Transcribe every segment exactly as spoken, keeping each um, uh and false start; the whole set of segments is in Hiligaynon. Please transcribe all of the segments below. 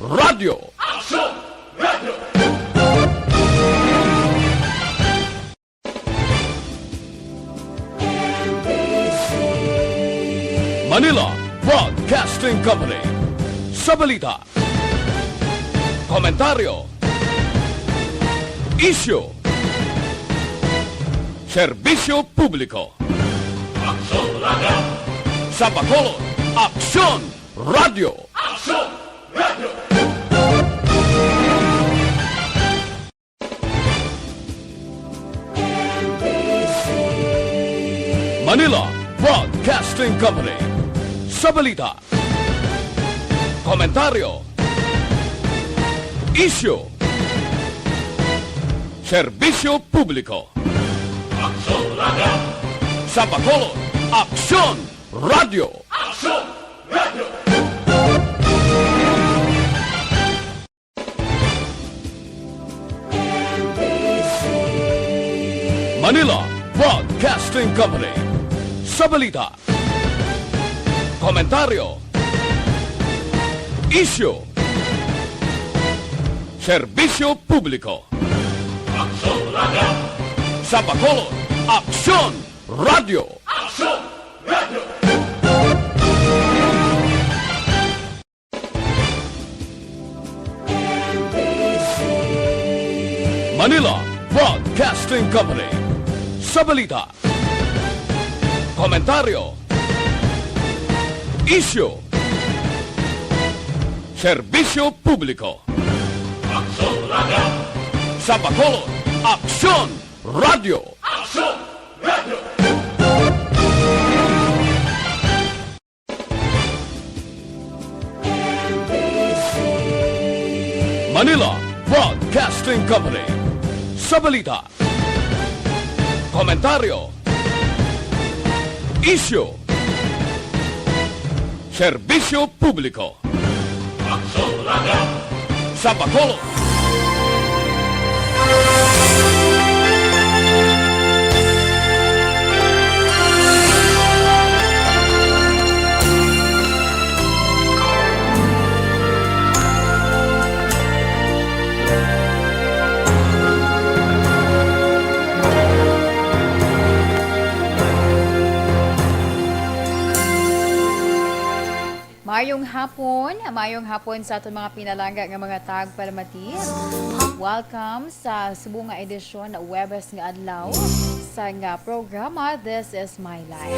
Radyo. Aksyon! Radyo! Manila Broadcasting Company. Sa balita, komentaryo, isyu, serbisyo publiko. Aksyon Radyo! Sa Bacolod, Aksyon Radyo! Aksyon Radyo! Manila Broadcasting Company. Sa balita, komentaryo, isyu, serbisyo publiko. Aksyon Radyo! Sa Bacolod, Aksyon Radyo! Aksyon Radyo! Manila Broadcasting Company. Sa balita, komentaryo, isyu, serbisyo publiko. Aksyon Radyo! Sa Bacolod, Aksyon Radyo! Aksyon Radyo! Manila Broadcasting Company. Sa balita, komentaryo, isyu, serbisyo publiko. Aksyon Radyo! Sa Bacolod, Aksyon Radyo! Aksyon Radyo! Manila Broadcasting Company. Sa balita, komentaryo, isyu, serbisyo publiko. Aksyon Radyo! Sa Bacolod. Mayong hapon, mayong hapon sa aton mga pinalangga nga mga tagpalamati. Welcome sa subong nga edisyon, Huwebes nga adlaw, sa nga programa This Is My Life.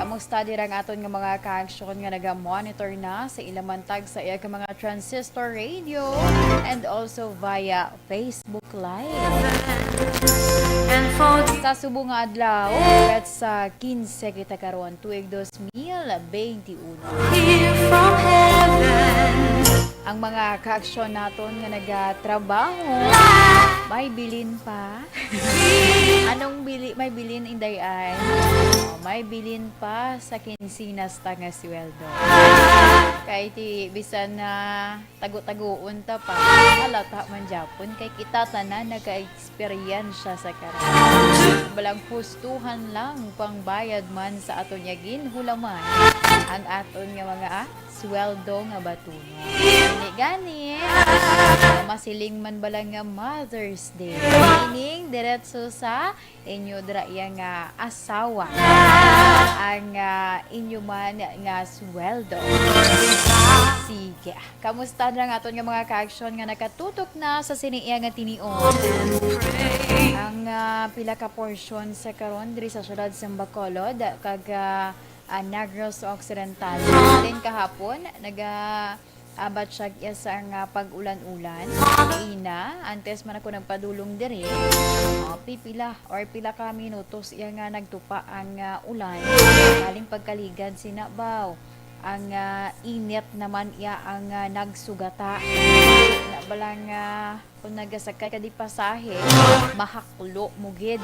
Kamusta dira ang aton nga mga kaaksyon nga naga-monitor na sa ila man tag sa iya ka mga transistor radio and also via Facebook Live. Sa subong nga adlaw, petsa kinse kita karon, tuig dos mil beinti uno. Ang mga kaaksyon naton nga nagatrabaho, may bilin pa. Anong bili-, may bilin, Inday Ay? Oh, may bilin pa sa kinsinas ta nga sweldo. Kay ti bisan na tago-tagoon ta pa, halata man gyapon kay kita tanan nagaeksperyensya sa karon. Balang hustuhan lang pangbayad man sa aton nga ginhulaman ang aton nga mga, ah, sweldo nga batunon. Gani, gani, masiling man bala nga Mother's Day. Meaning, diretso sa inyo dira iya nga asawa ang, ah, inyo man nga sweldo. Sige, kamusta na ang aton nga mga kaaksyon nga nakatutok na sa sini iya nga tinion? Ang, ah, pila ka porsyon sa karon diri sa siyudad sa Bacolod kag, ah, ah, Negros Occidental. Then kahapon, naga-, abat siya iya sa nga pag-ulan-ulan. Ina, antes man ako nagpadulong diri, oh, pipila or pila ka minutos iya nga nagtupa ang, ah, ulan. Galing pagkaligan sina baw. Ang, ah, init naman iya ang, ah, nagsugata. Na bala nga kung nagasakay ka di pasahe, mahaklo mo gid.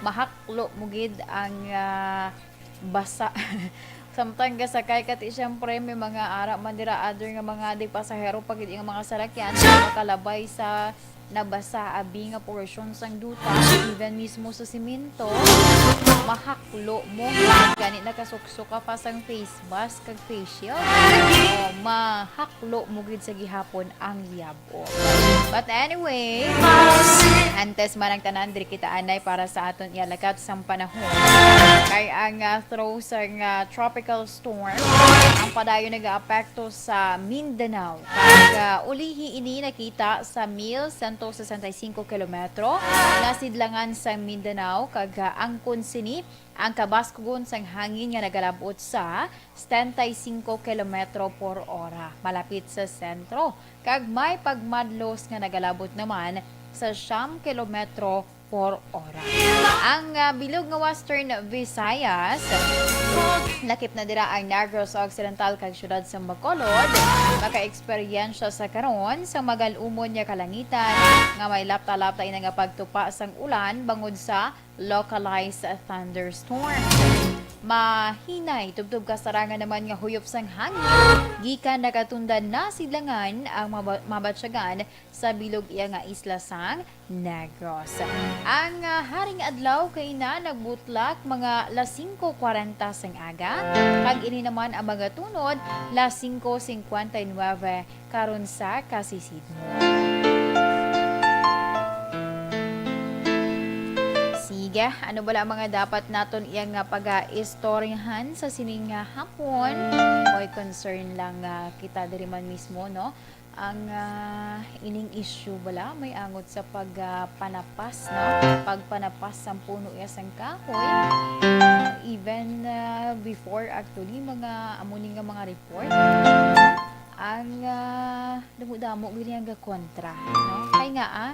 Mahaklo mo gid ang, ah, basa. Samtang gasakay ka ti, siyempre, may mga ara man dira, other nga mga di pasahero pa gid nga mga salakyan, makalabay sa nabasa abi nga porsyon sang duta, even mismo sa simento. mahaklo mo. Gani nakasuksok ka pa sang face mask kag face shield. O, mahaklo mo gid sa gihapon ang yabo. But anyway, antes man ang tanan, diri kita anay para sa aton ialakat sang panahon. Kay ang, ah, throw sang, ah, tropical storm ang padayon nagaapekto sa Mindanao. Kag, ah, ulihi ini nakita sa mil sento sesenta y cinco kilometro nga sidlangan sa Mindanao, kag, ah, angkon sini ang kabaskugon sang hangin nga nagalab-ot sa setenta y cinco kilometro por ora malapit sa sentro, kag may pagmadlos nga nagalab-ot naman sa siyam kilometro por ora. Ang, ah, bilog nga Western Visayas, lakip na dira ang Negros Occidental kag siyudad sa Bacolod, makaeksperyensya sa karon sa magal-umon nga kalangitan nga may lapta-lapta ina nga pagtupa sang ulan bangod sa localized thunderstorm. Mahinay tubtob kasarangan naman nga huyop sang hangin gikan nagatundan na sidlangan ang maba-, mabatyagan sa bilog iya nga isla sang Negros. Ang, ah, haring adlaw kay na nagbutlak mga las singko kwarenta sang aga, kag ini naman ang magatunod las singko singkwenta y nuwebe karon sa kasisidmo. Sige, ano bala ang mga dapat naton iya nga pag-istoryahan sa sining nga hapon? May concern lang, ah, kita diri man mismo, no? Ang, ah, ining issue bala may angot sa pag, ah, panapas, no? Pagpanapas sang puno iya sang kahoy. Even, ah, before, actually, mga amo ni nga mga report, ang, ah, damo-damo gid ang gakontra, no? Kay nga, ah,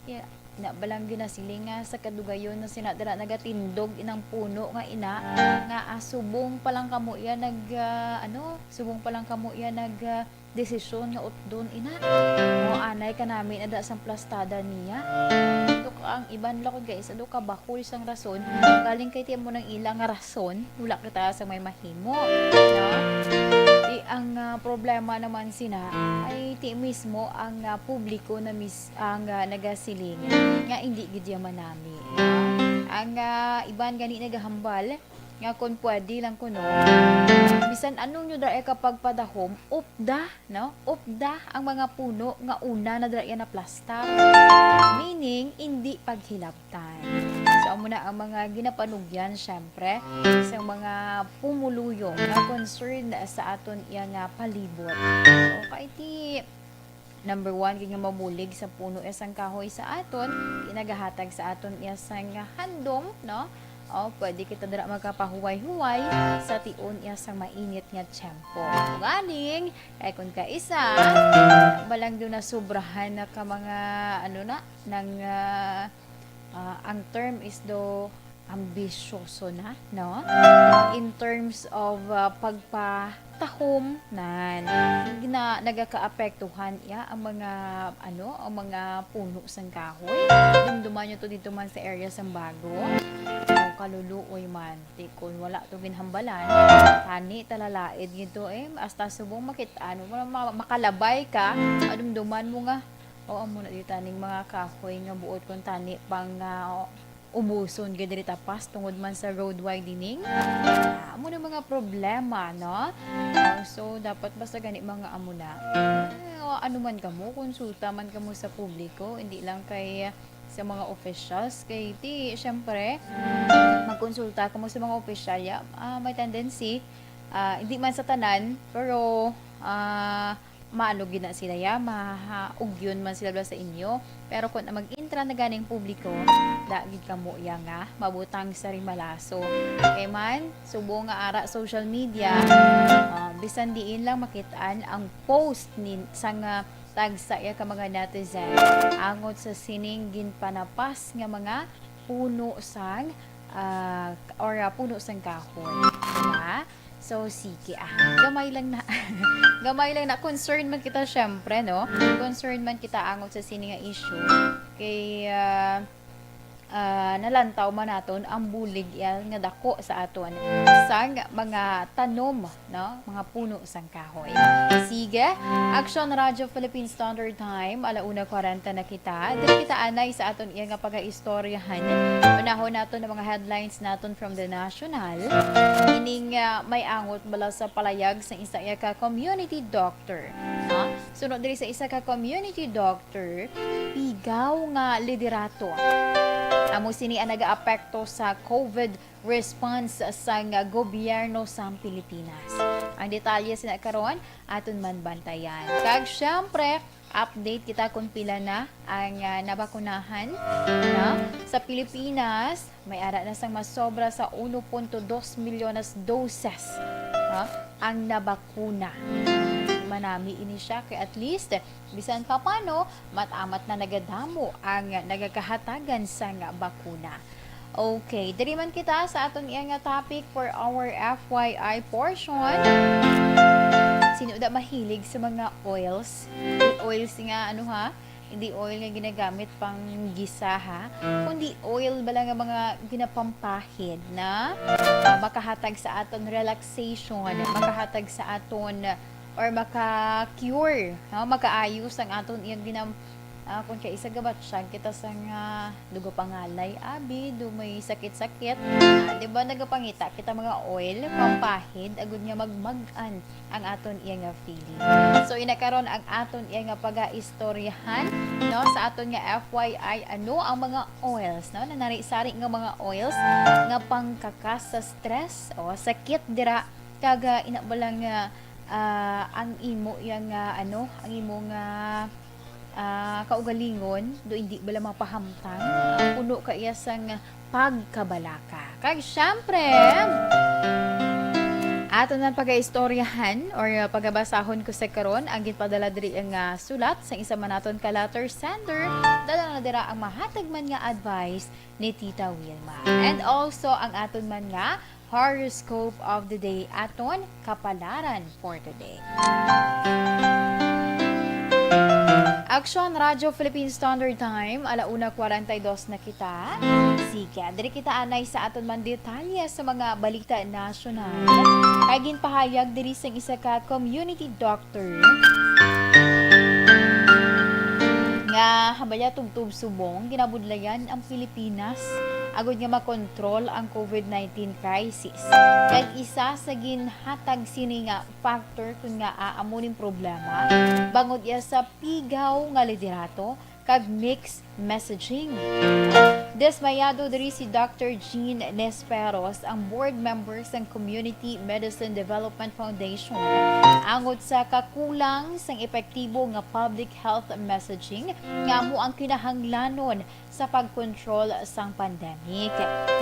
ya-, na balang ginasiling nga sa kadugayon na sina dira nagatindog inang puno nga ina, nga, ah, subong pa lang kamo iya nag, ah, ano, subong pa lang kamo iya nag, ah, desisyon nga utdon ina. O, anay ka nami na da sang plastada niya. Ito ka, ang iban lakod, guys, ado ka bahol sang rason, galing kay tiyan mo ng ilang rason, wala kita sa may mahimo, no? Di ang, ah, problema naman sina ay ti mismo ang, ah, publiko na mis-, ang, ah, nagasiling nga hindi gid ya manami, no? Ang, ah, iban gani nagahambal nga kung pwede lang kuno, bisan anong nyo dai kapagpadahom, upda, no? Upda ang mga puno nga una na dira iya naplastar. Meaning, hindi paghilabtan. So, amo na ang mga ginapanugyan, syempre, sa mga pumuluyo nga concern sa aton iya nga palibot. Okay, ti, number one, kay nga mabulig sa puno iya sang kahoy sa aton, ti nagahatag sa aton iya sang handom, no? O, pwede kita dira makapahuway-huway sa tion iya sang mainit nga tiyempo. Ugaling, kay kung kaisa, balang doon na sobrahan na ka mga, ano na, nang, ah, ah, ang term is do ambisyoso na, no? In terms of, ah, pagpatahom, nan, na, nagakaapektuhan iya ang mga, ano, ang mga puno sang kahoy. Dumduman nyo to dito man sa area sang Bago. O, kaluluoy man. Ti kun wala to ginhambalan, tani talalaid gid to, eh. Hasta subong makit-an mo, ma-, makalabay ka, madumduman mo nga, "O, amo na di taning mga kahoy nga buot kon tani pang, ah, ubuson gid diri tapas tungod man sa road widening." Ah, amo na mga problema, no? Ah, so, dapat basta gani mga amo na. Eh, ano man kamo, konsulta man kamo sa publiko, hindi lang kay sa mga officials. Kay ti, syempre, magkonsulta kamo sa mga opisyal, ya, ah, may tendency, ah, hindi man sa tanan, pero, ah, maano gid na sila, ya, mahaugyon man sila bala sa inyo. Pero kung mag-intra na ganing publiko, da gid kamo iya nga mabutang sa rimalaso. Kay man, subong nga ara social media, ah, bisan diin lang makit-an ang post ni, sang, ah, tagsa iya ka mga netizen angot sa sining ginpanapas nga mga puno sang, ah, or, ah, puno sang kahoy. Diba? So, sige, ah. Gamay lang na. Gamay lang na. Concern man kita, syempre, no? Concern man kita angot sa sini nga issue. Kay, ah, ah, nalantaw man naton ang bulig iya nga dako sa aton sang mga tanom, no? Mga puno sang kahoy. Sige, Aksyon Radyo Philippine Standard Time, ala una kwarenta na kita. Diri kita anay sa aton iya nga pagaistoryahan. Unahon naton ang mga headlines naton from the national. Ining, ah, may angot bala sa palayag sa isa iya ka community doctor. Ha? Sunod diri sa isa ka community doctor, pigaw nga liderato. Amo sini ang nagaapekto sa COVID response sang gobyerno sang Pilipinas. Ang detalye sina karon, aton man bantayan. Kag syempre, update kita kung pila na ang, ah, nabakunahan, no? Sa Pilipinas, may ara na sang masobra sa uno punto dos milyones doses, no, ang nabakuna. Manami ini siya kay at least, bisan pa paano, mat-amat na nagadamo ang nagakahatagan sang bakuna. Okay, diri man kita sa aton iya nga topic for our F Y I portion. Sino da mahilig sa mga oils? Oils nga ano ha? Hindi oil nga ginagamit pang gisa ha, kundi oil bala nga mga ginapampahid na, ah, makahatag sa aton relaxation, makahatag sa aton or maka-cure, no? Makaayos ang aton iyang ginam-, ah, kung kay isa gabatsyag kita sa nga dugo pangalay, abi, do may sakit-sakit. Ah, di ba nagapangita kita mga oil, pampahid, agud nga magmag-an ang aton iya nga feeling. So, ina karon ang aton iya nga pagaistoryahan, no, sa aton nga F Y I, ano ang mga oils, no? Nanari-sari nga mga oils nga pangkakas sa stress o sakit dira kag, ah, ina ba lang nga, ah, ang imo iya nga, ano, ang imo nga, ah, kaugalingon do hindi bala mapahamtang, ah, puno ka iya sang pagkabalaka. Kag syempre, aton man pagaistoryahan or, uh, pagabasahon ko sa karon ang ginpadala diri nga sulat sa isa man naton ka letter sender. Dala na dira ang mahatag man nga advice ni Tita Wilma. And also ang aton man nga horoscope of the day, aton kapalaran for today. Aksyon Radyo Philippine Standard Time, ala una kwarenta y dos na kita. Sige, diri kita anay sa aton man detalye sa mga balita nasyonal. Kay ginpahayag diri sang isa ka community doctor nga habaya tubtob subong ginabudlayan ang Pilipinas agud nga makontrol ang COVID nineteen crisis. Kag isa sa ginhatag sini nga factor kun ngaa amo ning problema bangod iya sa pigaw nga liderato kag mixed messaging. Dismayado diri si Doctor Jean Nesperos, ang board member sang Community Medicine Development Foundation, angot sa kakulang sang epektibo nga public health messaging nga amo ang kinahanglanon sa pagkontrol sang pandemic.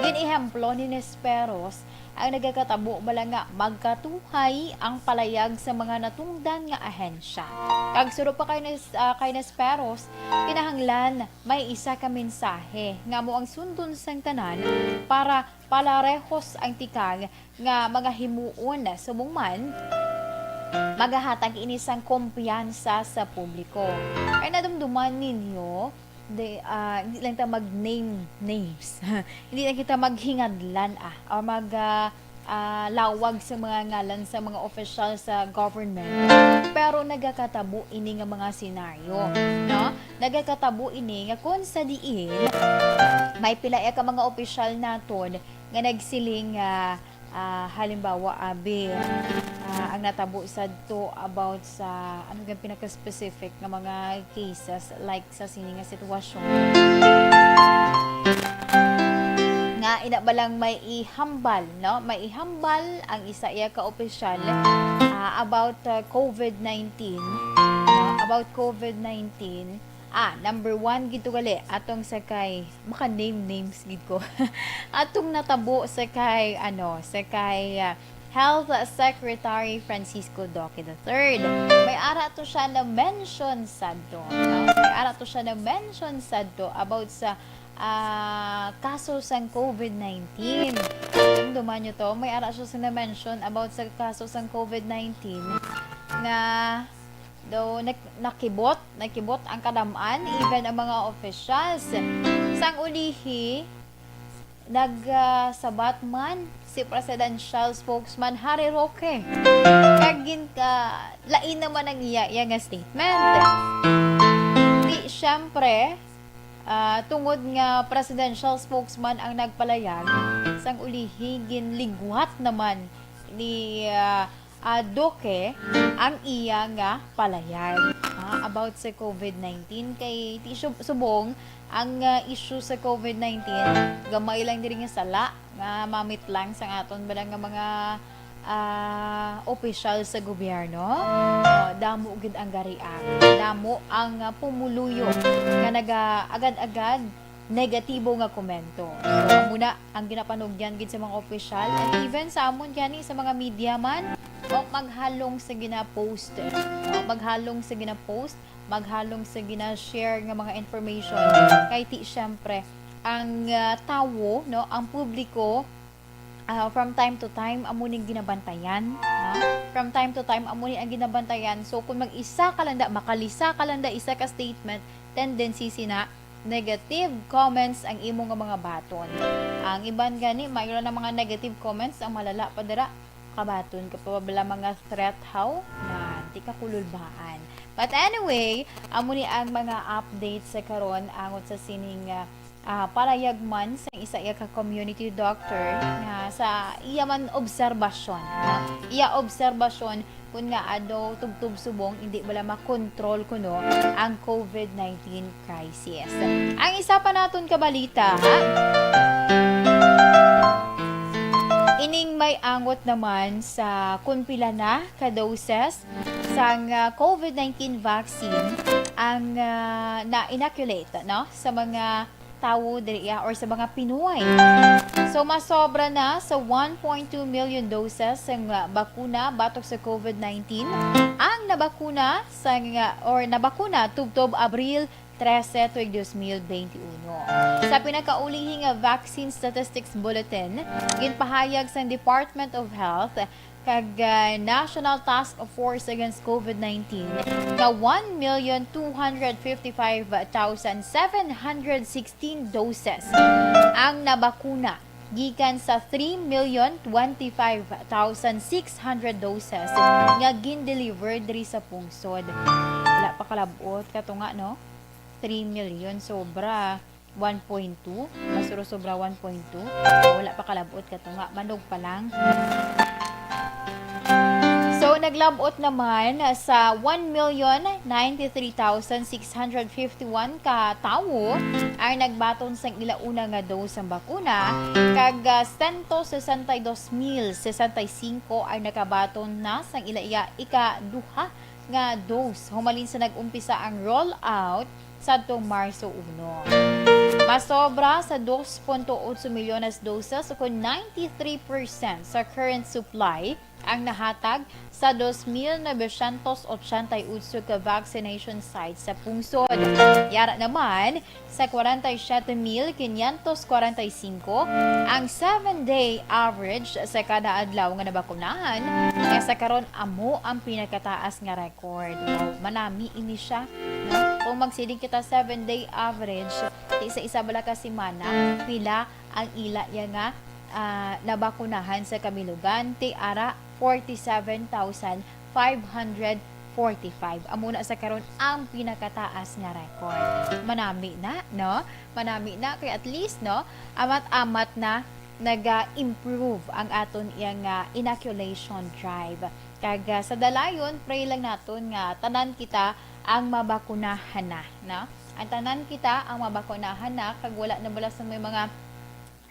Gin-ehemplo ni Nesperos ang nagakatabo bala nga magkatuhay ang palayag sa mga natungdan nga ahensya. Kag suno pa kay Nes-, ah, kay Nesperos, kinahanglan may isa ka mensahe nga amo ang sundon sang tanan para palarehos ang tikang nga mga himuon. Subong man, magahatag ini sang kumpiyansa sa publiko. Kay nadumduman ninyo, di, ah, hindi lang ta mag-name names. Hindi lang kita maghingadlan, ah, o mag, ah, ah, lawag sa mga ngalan sa mga opisyal sa government. Pero nagakatabo ini nga mga senaryo, no? Nagakatabo ini nga kung sa diin may pila ka mga opisyal naton nga nagsiling nga, ah, halimbawa, abi, ah, ang natabo sadto about sa, ano nga pinaka-specific nga mga cases, like sa sini nga sitwasyon. Nga ina ba lang may ihambal, no? May ihambal ang isa iya ka opisyal, ah, about, ah, COVID nineteen, no? About COVID nineteen. Ah, number one gid to gali, atong sa kay, maka-name names gid ko. Atong natabo sa kay, ano, sa kay, ah, Health Secretary Francisco Duque the third. May ara to siya na mention sadto, no? May ara to siya na mention sadto about sa, ah, kaso sang COVID nineteen. Dumduman nyo to, may ara siya sa na mention about sa kaso sang COVID nineteen nga daw nak-, nakibot, nakibot ang kadam-an, even ang mga officials. Sang ulihi, nag, ah, sabat man si Presidential Spokesman Harry Roque. Kag gin-, ah, lain naman ang iya, iya nga statement. Di, syempre, ah, tungod nga Presidential Spokesman ang nagpalayag, sang ulihi ginligwat naman ni, ah, ah, Duque ang iya nga palayag, ah, about sa COVID nineteen. Kay ti sub-, subong ang, ah, issue sa COVID nineteen, gamay lang diri nga sala nga mamit lang sang aton bala nga mga, ah, opisyal sa gobyerno. Ah, damo gid ang gariang, damo ang, ah, pumuluyo nga nagaagad-agad negatibo nga komento. So, amo na ang ginapanugyan gid sa mga opisyal, and even sa amon gani sa mga media man, o maghalong sa gina-post, o maghalong sa gina-post, maghalong sa gina-share nga mga information. Kay ti, syempre, ang, ah, tawo, no, ang publiko, ah, from time to time, amo ning ginabantayan, no? From time to time, amo ni ang ginabantayan. So, kung mag-isa ka lang da, makalisa ka lang da isa ka statement, tendency sina negative comments ang imo nga mga baton. Ang iban gani, mayroon na mga negative comments, ang malala pa dira, kabaton ka pa bala mga threat, how? Na, di ka kululbaan. But anyway, amo ni ang mga updates sa karon angot sa sining, ah, ah, palayag man sa isa iya ka community doctor nga sa iya man obserbasyon, no? Iya obserbasyon kun nga ado tubtob subong hindi bala makontrol kuno ang COVID nineteen crisis. Ang isa pa naton ka balita, ha? Ining may angot naman sa kun pila na ka doses sang, ah, COVID nineteen vaccine ang, ah, na-inoculate, no, sa mga tawo diri, ah, or sa mga Pinoy. So, masobra na sa one point two million doses sang, ah, bakuna batok sa COVID nineteen ang nabakuna sang, ah, or nabakuna tubtob Abril trese tuig dos mil bente uno. Sa pinakaulihi nga Vaccine Statistics Bulletin, ginpahayag sang Department of Health kag, ah, National Task Force Against COVID nineteen nga one million two hundred fifty-five thousand seven hundred sixteen doses ang nabakuna gikan sa three million twenty-five thousand six hundred doses nga gin-deliver diri sa pungsod. Wala pa kalab-ot kato nga, no? Three million, sobra one point two. Masuro sobra one point two. Wala pa kalab-ot kato nga, manog pa lang. So, naglab-ot naman sa one million ninety-three thousand six hundred fifty-one ka tawo ang nagbaton sang ila una nga dose sang bakuna, kag, ah, sento sesenta y dos mil sesenta y cinco ang nakabaton na sang ila iya ikaduha nga dose humalin sa nag-umpisa ang rollout sadtong Marso uno. Masobra sa dos punto otso milyones doses, o kon ninety-three percent sa current supply ang nahatag sa dos mil novecientos ochenta y ocho ka vaccination sites sa pungsod. Yara naman, sa kwarenta y siyete mil quinientos kwarenta y singko ang seven-day average sa kada adlaw nga nabakunahan, nga sa karon amo ang pinakataas nga record. Wow, manami ini siya, no? Kung magsiling kita seven-day average, ti sa isa bala ka semana, pila ang ila ya nga, ah, nabakunahan sa kabilugan? Ti ara, forty-seven thousand five hundred forty-five. Amo na sa karon ang pinakataas nga record. Manami na, no? Manami na, kay at least, no, amat-amat na naga-improve ang aton iyang, ah, inoculation drive. Kag, ah, sa dalayon, pray lang naton nga tanan kita ang mabakunahan na, no? Ang tanan kita ang mabakunahan na, kag wala na bala sa may mga,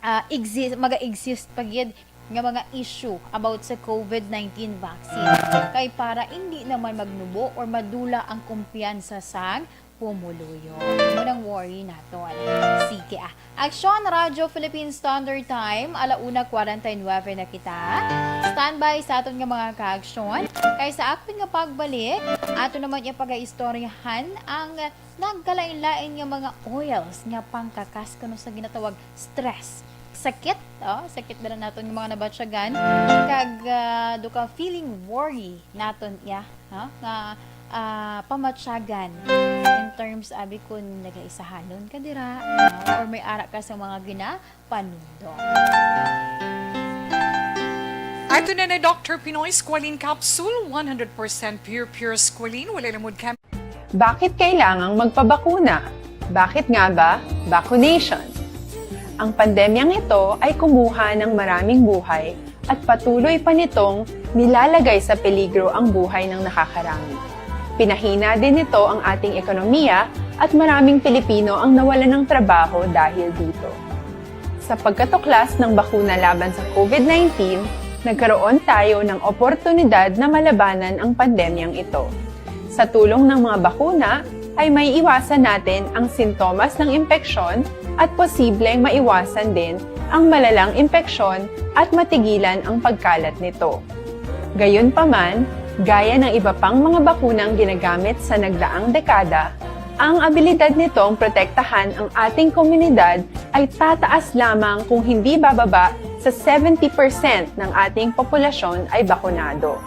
ah, exist, maga-exist pa gid nga mga issue about sa COVID nineteen vaccine. Kay para indi naman magnubo or madula ang kumpiyansa sang pumuluyo. Amo nang worry naton. Sige, ah. Aksyon, Radyo Philippine Standard Time, ala una kwarenta y nuebe na kita. Standby sa aton nga mga kaaksyon. Kay sa akon nga pagbalik, ato naman ipagaistoryahan ang nagkalain-lain nga mga oils nga pangkakas kuno sa ginatawag stress. Sakit, oh, sakit na lang naton nga mga nabatyagan. Kag, ah, do ka feeling worry naton iya, ha? Nga ah, pamatyagan in terms, abi, kung nagaisahalon ka dira, ah, or may ara ka sa mga ginapanundong. Ato na na Doctor Pinoy Squalene Capsule, one hundred percent pure, pure squalene, wala lamod chem- Bakit kailangang magpabakuna? Bakit nga ba vaccination? Ang pandemyang ito ay kumuha ng maraming buhay at patuloy pa nitong nilalagay sa peligro ang buhay ng nakakarami. Pinahina din nito ang ating ekonomiya at maraming Pilipino ang nawalan ng trabaho dahil dito. Sa pagkatuklas ng bakuna laban sa COVID nineteen, nagkaroon tayo ng oportunidad na malabanan ang pandemyang ito. Sa tulong ng mga bakuna, ay may iwasan natin ang sintomas ng impeksyon at posibleng maiwasan din ang malalang impeksyon at matigilan ang pagkalat nito. Gayunpaman, gaya ng iba pang mga bakunang ginagamit sa nagdaang dekada, ang abilidad nitong protektahan ang ating komunidad ay tataas lamang kung hindi bababa sa seventy percent ng ating populasyon ay bakunado.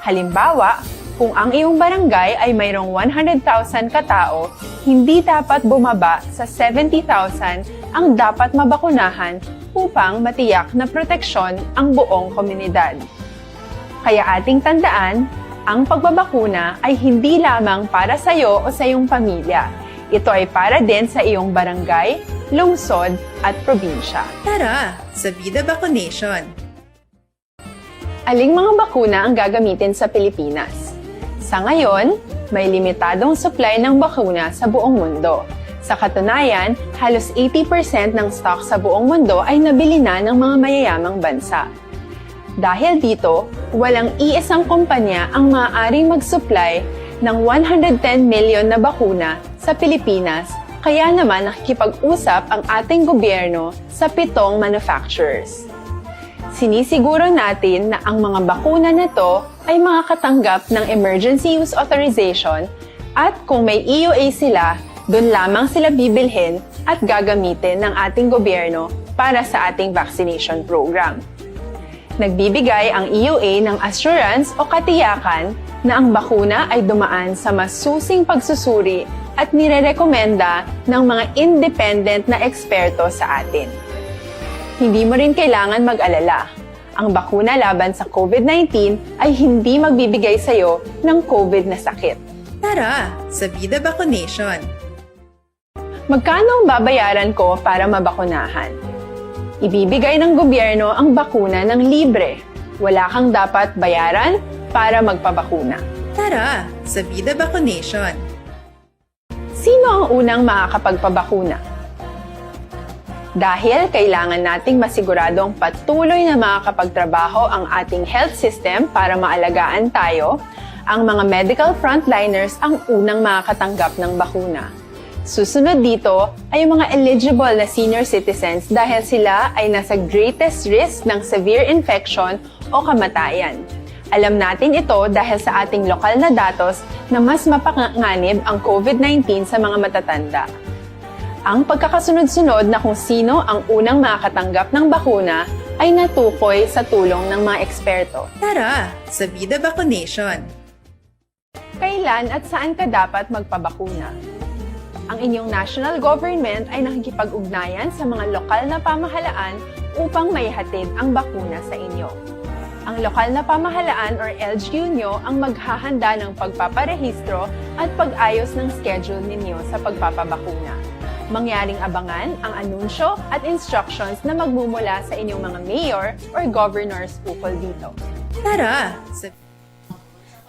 Halimbawa, kung ang iyong barangay ay mayroong one hundred thousand ka tawo, hindi dapat bumaba sa seventy thousand ang dapat mabakunahan upang matiyak na proteksyon ang buong komunidad. Kaya ating tandaan, ang pagbabakuna ay hindi lamang para sa iyo o sa iyong pamilya. Ito ay para din sa iyong barangay, lungsod, at probinsya. Tara, sa Bida Vaccination! Aling mga bakuna ang gagamitin sa Pilipinas? Sa ngayon, may limitadong supply ng bakuna sa buong mundo. Sa katunayan, halos eighty percent ng stock sa buong mundo ay nabili na ng mga mayayamang bansa. Dahil dito, walang iisang kumpanya ang maaaring mag-supply ng one hundred ten million na bakuna sa Pilipinas, kaya naman nakikipag-usap ang ating gobyerno sa pitong manufacturers. Sinisiguro natin na ang mga bakuna na to ay makakatanggap ng Emergency Use Authorization at kung may E U A sila, doon lamang sila bibilhin at gagamitin ng ating gobyerno para sa ating vaccination program. Nagbibigay ang E U A ng assurance o katiyakan na ang bakuna ay dumaan sa masusing pagsusuri at nirerekomenda ng mga independent na eksperto sa atin. Hindi mo rin kailangan mag-alala. Ang bakuna laban sa COVID nineteen ay hindi magbibigay sa iyo ng COVID na sakit. Tara, sa Bida Vaccination! Magkano ang babayaran ko para mabakunahan? Ibibigay ng gobyerno ang bakuna ng libre. Wala kang dapat bayaran para magpabakuna. Tara, sa Bida Vaccination! Sino ang unang makakapagpabakuna? Dahil kailangan nating masiguradong patuloy na makakapagtrabaho ang ating health system para maalagaan tayo, ang mga medical frontliners ang unang makakatanggap ng bakuna. Susunod dito ay ang mga eligible na senior citizens dahil sila ay nasa greatest risk ng severe infection o kamatayan. Alam natin ito dahil sa ating lokal na datos na mas mapanganib ang COVID nineteen sa mga matatanda. Ang pagkakasunod-sunod na kung sino ang unang makakatanggap ng bakuna ay natukoy sa tulong ng mga eksperto. Tara, sa Bida Vaccination! Kailan at saan ka dapat magpabakuna? Ang inyong national government ay nakikipag-ugnayan sa mga lokal na pamahalaan upang maihatid ang bakuna sa inyo. Ang lokal na pamahalaan or L G U nyo ang maghahanda ng pagpaparehistro at pag-ayos ng schedule ninyo sa pagpapabakuna. Mangyaring abangan ang anunsyo at instructions na magmumula sa inyong mga mayor or governors ukol dito. Tara, sa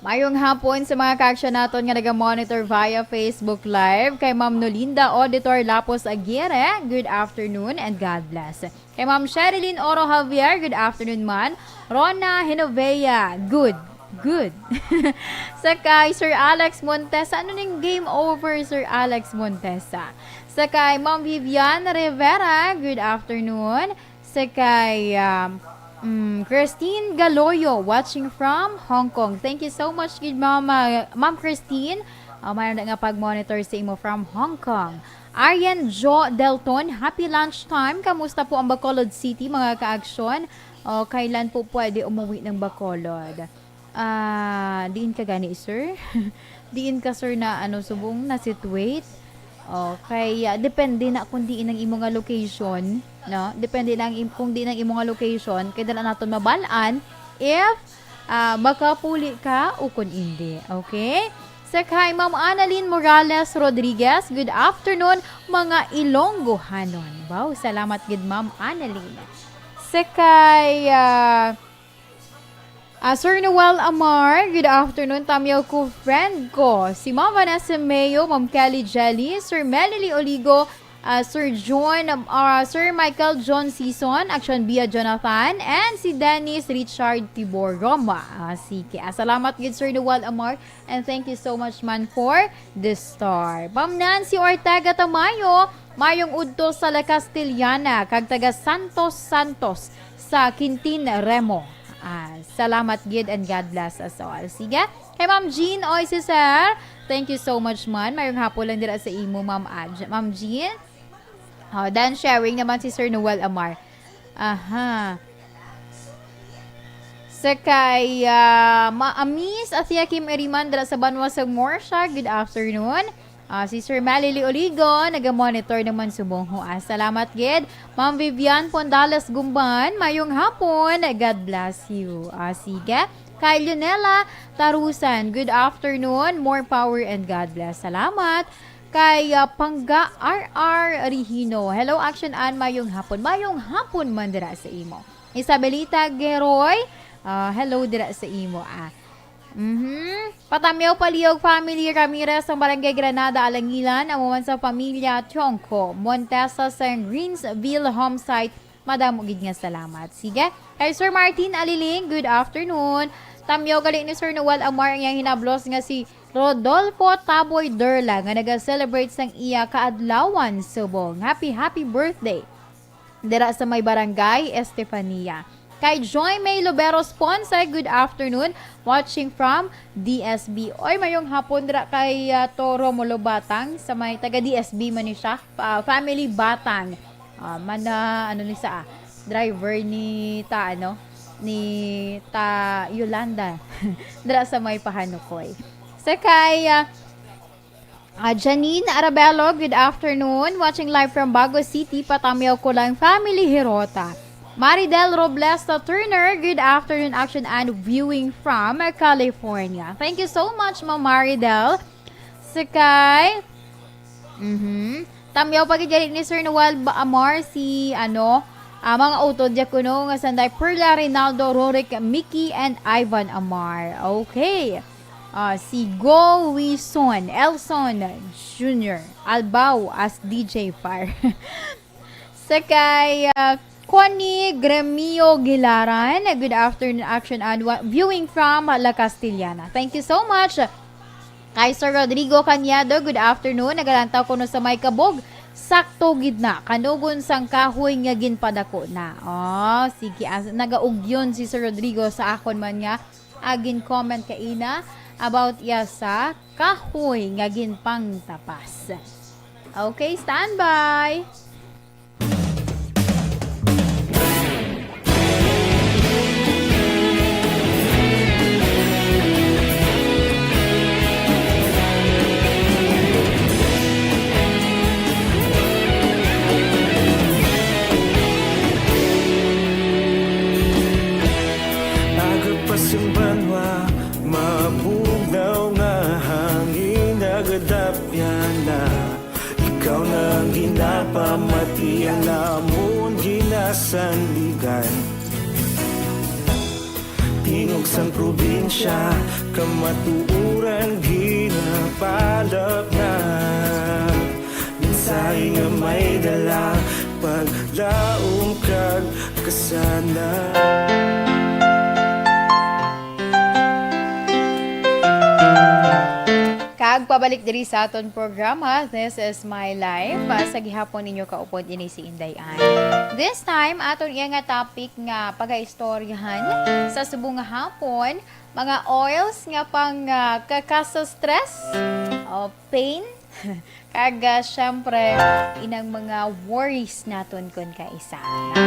Mayong hapon sa mga kaaksyon naton nga naga-monitor via Facebook Live, kay Ma'am Nolinda Auditor Lapos Aguirre, good afternoon and God bless. Kay Ma'am Sherilyn Oro Javier, good afternoon man. Rona Genovea, good, good. Sa kay Sir Alex Montesa, ano ning game over, Sir Alex Montesa? Sa kay Ma'am Vivian Rivera, good afternoon. Sa kay, um, mm, Christine Galoyo, watching from Hong Kong. Thank you so much gid, Ma'am, uh, Ma'am Christine. Uh, mayroon na nga pag-monitor sa imo from Hong Kong. Arian Jo Delton, happy lunchtime. Kamusta po ang Bacolod City, mga kaaksyon? O, kailan po pwede umuwi ng Bacolod? Ah, diin ka gani, sir? Diin ka, sir, na, ano, subong na situate? Okay, ah, depende na kung diin ang imo nga location, no? Depende na ang im-, kung diin ang imo nga location, kay dala naton mabal-an if, ah, makapuli ka o kung hindi. Okay? Sa kay Ma'am Annalyn Morales Rodriguez, good afternoon, mga Ilonggohanon. Wow, salamat gid, Ma'am Annalyn. Sa kay, ah, Ah, Sir Noel Amar, good afternoon. Tamyaw ko, friend ko, si Ma'am Vanessa Mayo, Ma'am Kelly Jelly, Sir Melly Oligo, ah, Sir John, ah, Sir Michael John Season, Action Bia Jonathan, and si Dennis Richard Tibor Roma. Ah, sige. Ah, salamat gid, Sir Noel Amar, and thank you so much man for the star. Ma'am Nancy Ortega Tamayo, mayong udto sa La Castellana, kag taga Santos Santos sa Quintin Remo. Ah, salamat gid and God bless us all. Sige. Kay Ma'am Jean, oy, si Sir. Thank you so much, man. Mayong hapon lang dira sa imo, Ma'am Aj-, Ma'am Jean. Oh, done sharing naman si Sir Noel Amar. Aha. Sa kay, ah, Ma-, ah, Miss Athea Kim Eriman dira sa Banwa sa Morsha. Good afternoon. Ah, si Sir Malili Oligo, naga-monitor naman subong ho. Ah, salamat gid. Ma'am Vivian Pondales Gumban, mayong hapon. God bless you. Ah, sige. Kay Leonela Tarusan, good afternoon. More power and God bless. Salamat. Kay, ah, Pangga R R Rihino, hello, Action Ann, mayong hapon. Mayong hapon man dira sa imo. Isabelita Geroy, ah, hello dira sa imo, ah. Mhm. Patamyaw Palihog family, Ramirez, ang Barangay Granada, Alangilan, amo man sa pamilya Tiongco Montesa sa Greensville home site. Madamo gid nga salamat. Sige. Kay Sir Martin Aliling, good afternoon. Tamyaw gali ni Sir Noel Amar ang iyang hinablos nga si Rodolfo Taboy Derla nga naga-celebrate sang iya kaadlawan subong. Happy, happy birthday dira sa may barangay Estefania. Kay Joy May Luberos Ponce, good afternoon. Watching from D S B. Oy, mayong hapon dira kay, ah, Toro Molobatang sa may taga D S B man ni siya. Pa-, family Batang. Ah, mana, ano ni sa, ah, driver ni ta, ano, ni ta Yolanda. Dira sa may Pahanukoy. Sa kay, ah, Ah, Janine Arabelo, good afternoon. Watching live from Bago City, Patamyaw ko lang, family Hirota. Maridel Roblesta Turner, good afternoon, Action, and viewing from California. Thank you so much, Ma'am Maridel. Sakay. Mhm. Tamyaw pa gid ni Sir Noel Ba-, Amar si, ano, ah, mga utod ya kuno nga sanday Perla, Reynaldo, Rorik, Mickey, and Ivan Amar. Okay. Ah, si Go Wison Elson Junior Albao as D J Fire. Sa kay, ah, Connie Gremio Gilaran, good afternoon, Action, and wa-, viewing from La Castellana. Thank you so much. Kay Sir Rodrigo Cañedo, good afternoon. Nagalantaw kuno sa may kabog. Sakto gid na, kanugon sang kahoy nga ginpadako na. Oh, sige, as, nagaugyon si Sir Rodrigo sa akon man nga ah, gin-comment kaina about iya sa kahoy nga ginpangtapas. Okay, standby. Aga pa sing banwa, mabugnaw nga hangin nagadapyan na. Ikaw na ang ginapamati, ang amon ginasandigan. Tingog sang probinsya, kamatuoran ginapalapnag. Mensahe nga may dala, paglaom kag kasanag. Kag pabalik diri sa aton programa, This is My Life. Ah, sa gihapon ninyo kaupod ini si Inday Ann. This time, aton iya nga topic nga pagaistoryahan sa subong nga hapon, mga oils nga pang, ah, kakasa-stress o pain. Kag, ah, syempre, inang mga worries naton kon kaisa, na?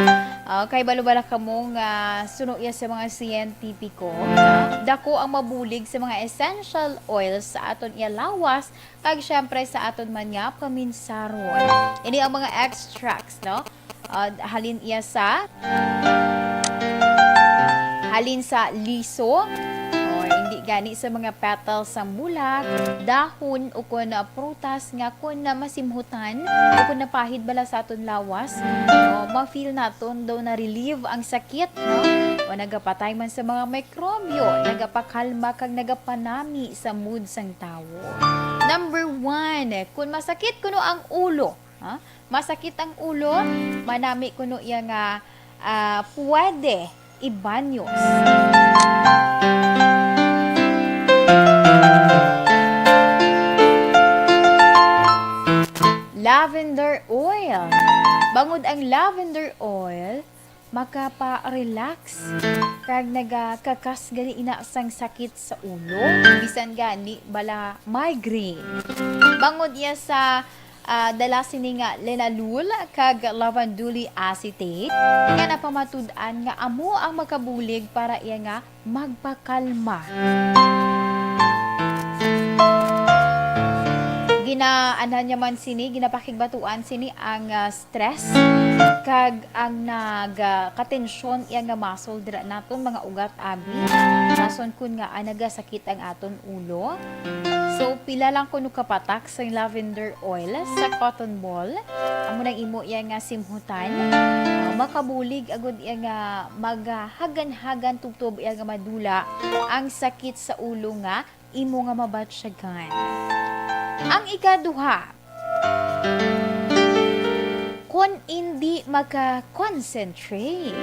Ah, kay balo-balo kamo nga suno iya sa mga siyentipiko, ah, dako ang mabulig sa mga essential oils sa aton iya lawas, kag siyempre sa aton man nga paminsaron. Ini ang mga extracts, no? Ah, halin iya sa, halin sa liso, o hindi gani sa mga petals sang bulag, dahon, o kon, ah, prutas nga kon na masimhutan o kon napahid bala sa aton lawas, o ma-feel naton daw na-relieve ang sakit, no? O nagapatay man sa mga mikrobyo, nagapakalma kag nagapanami sa mood sang tawo. Number one, kung masakit kuno ang ulo, ha? Masakit ang ulo, manami kuno iya nga, ah, pwede ibanyos. Lavender oil. Bangod ang lavender oil, makapa-relax kag nagakakas gani ina sang sakit sa ulo, bisan gani bala migraine. Bangod iya sa, ah, dala sini nga linalool kag lavanduli acetate, nga napamatud-an nga amo ang makabulig para iya nga magpakalma. Ginaanhan niya man sini, ginapakigbatuan sini ang, ah, stress kag ang nag, ah, katensyon iya nga muscle dira naton mga ugat, abi. Rason kun ngaa nagasakit ang aton ulo. So, pila lang kuno ka patak sang lavender oil sa cotton ball. Amo nang imo iya nga simhutan. Ah, makabulig agud iya nga maghagan-hagan tubtob iya nga madula ang sakit sa ulo nga imo nga mabatyagan. Ang ikaduha, kon indi maka-concentrate.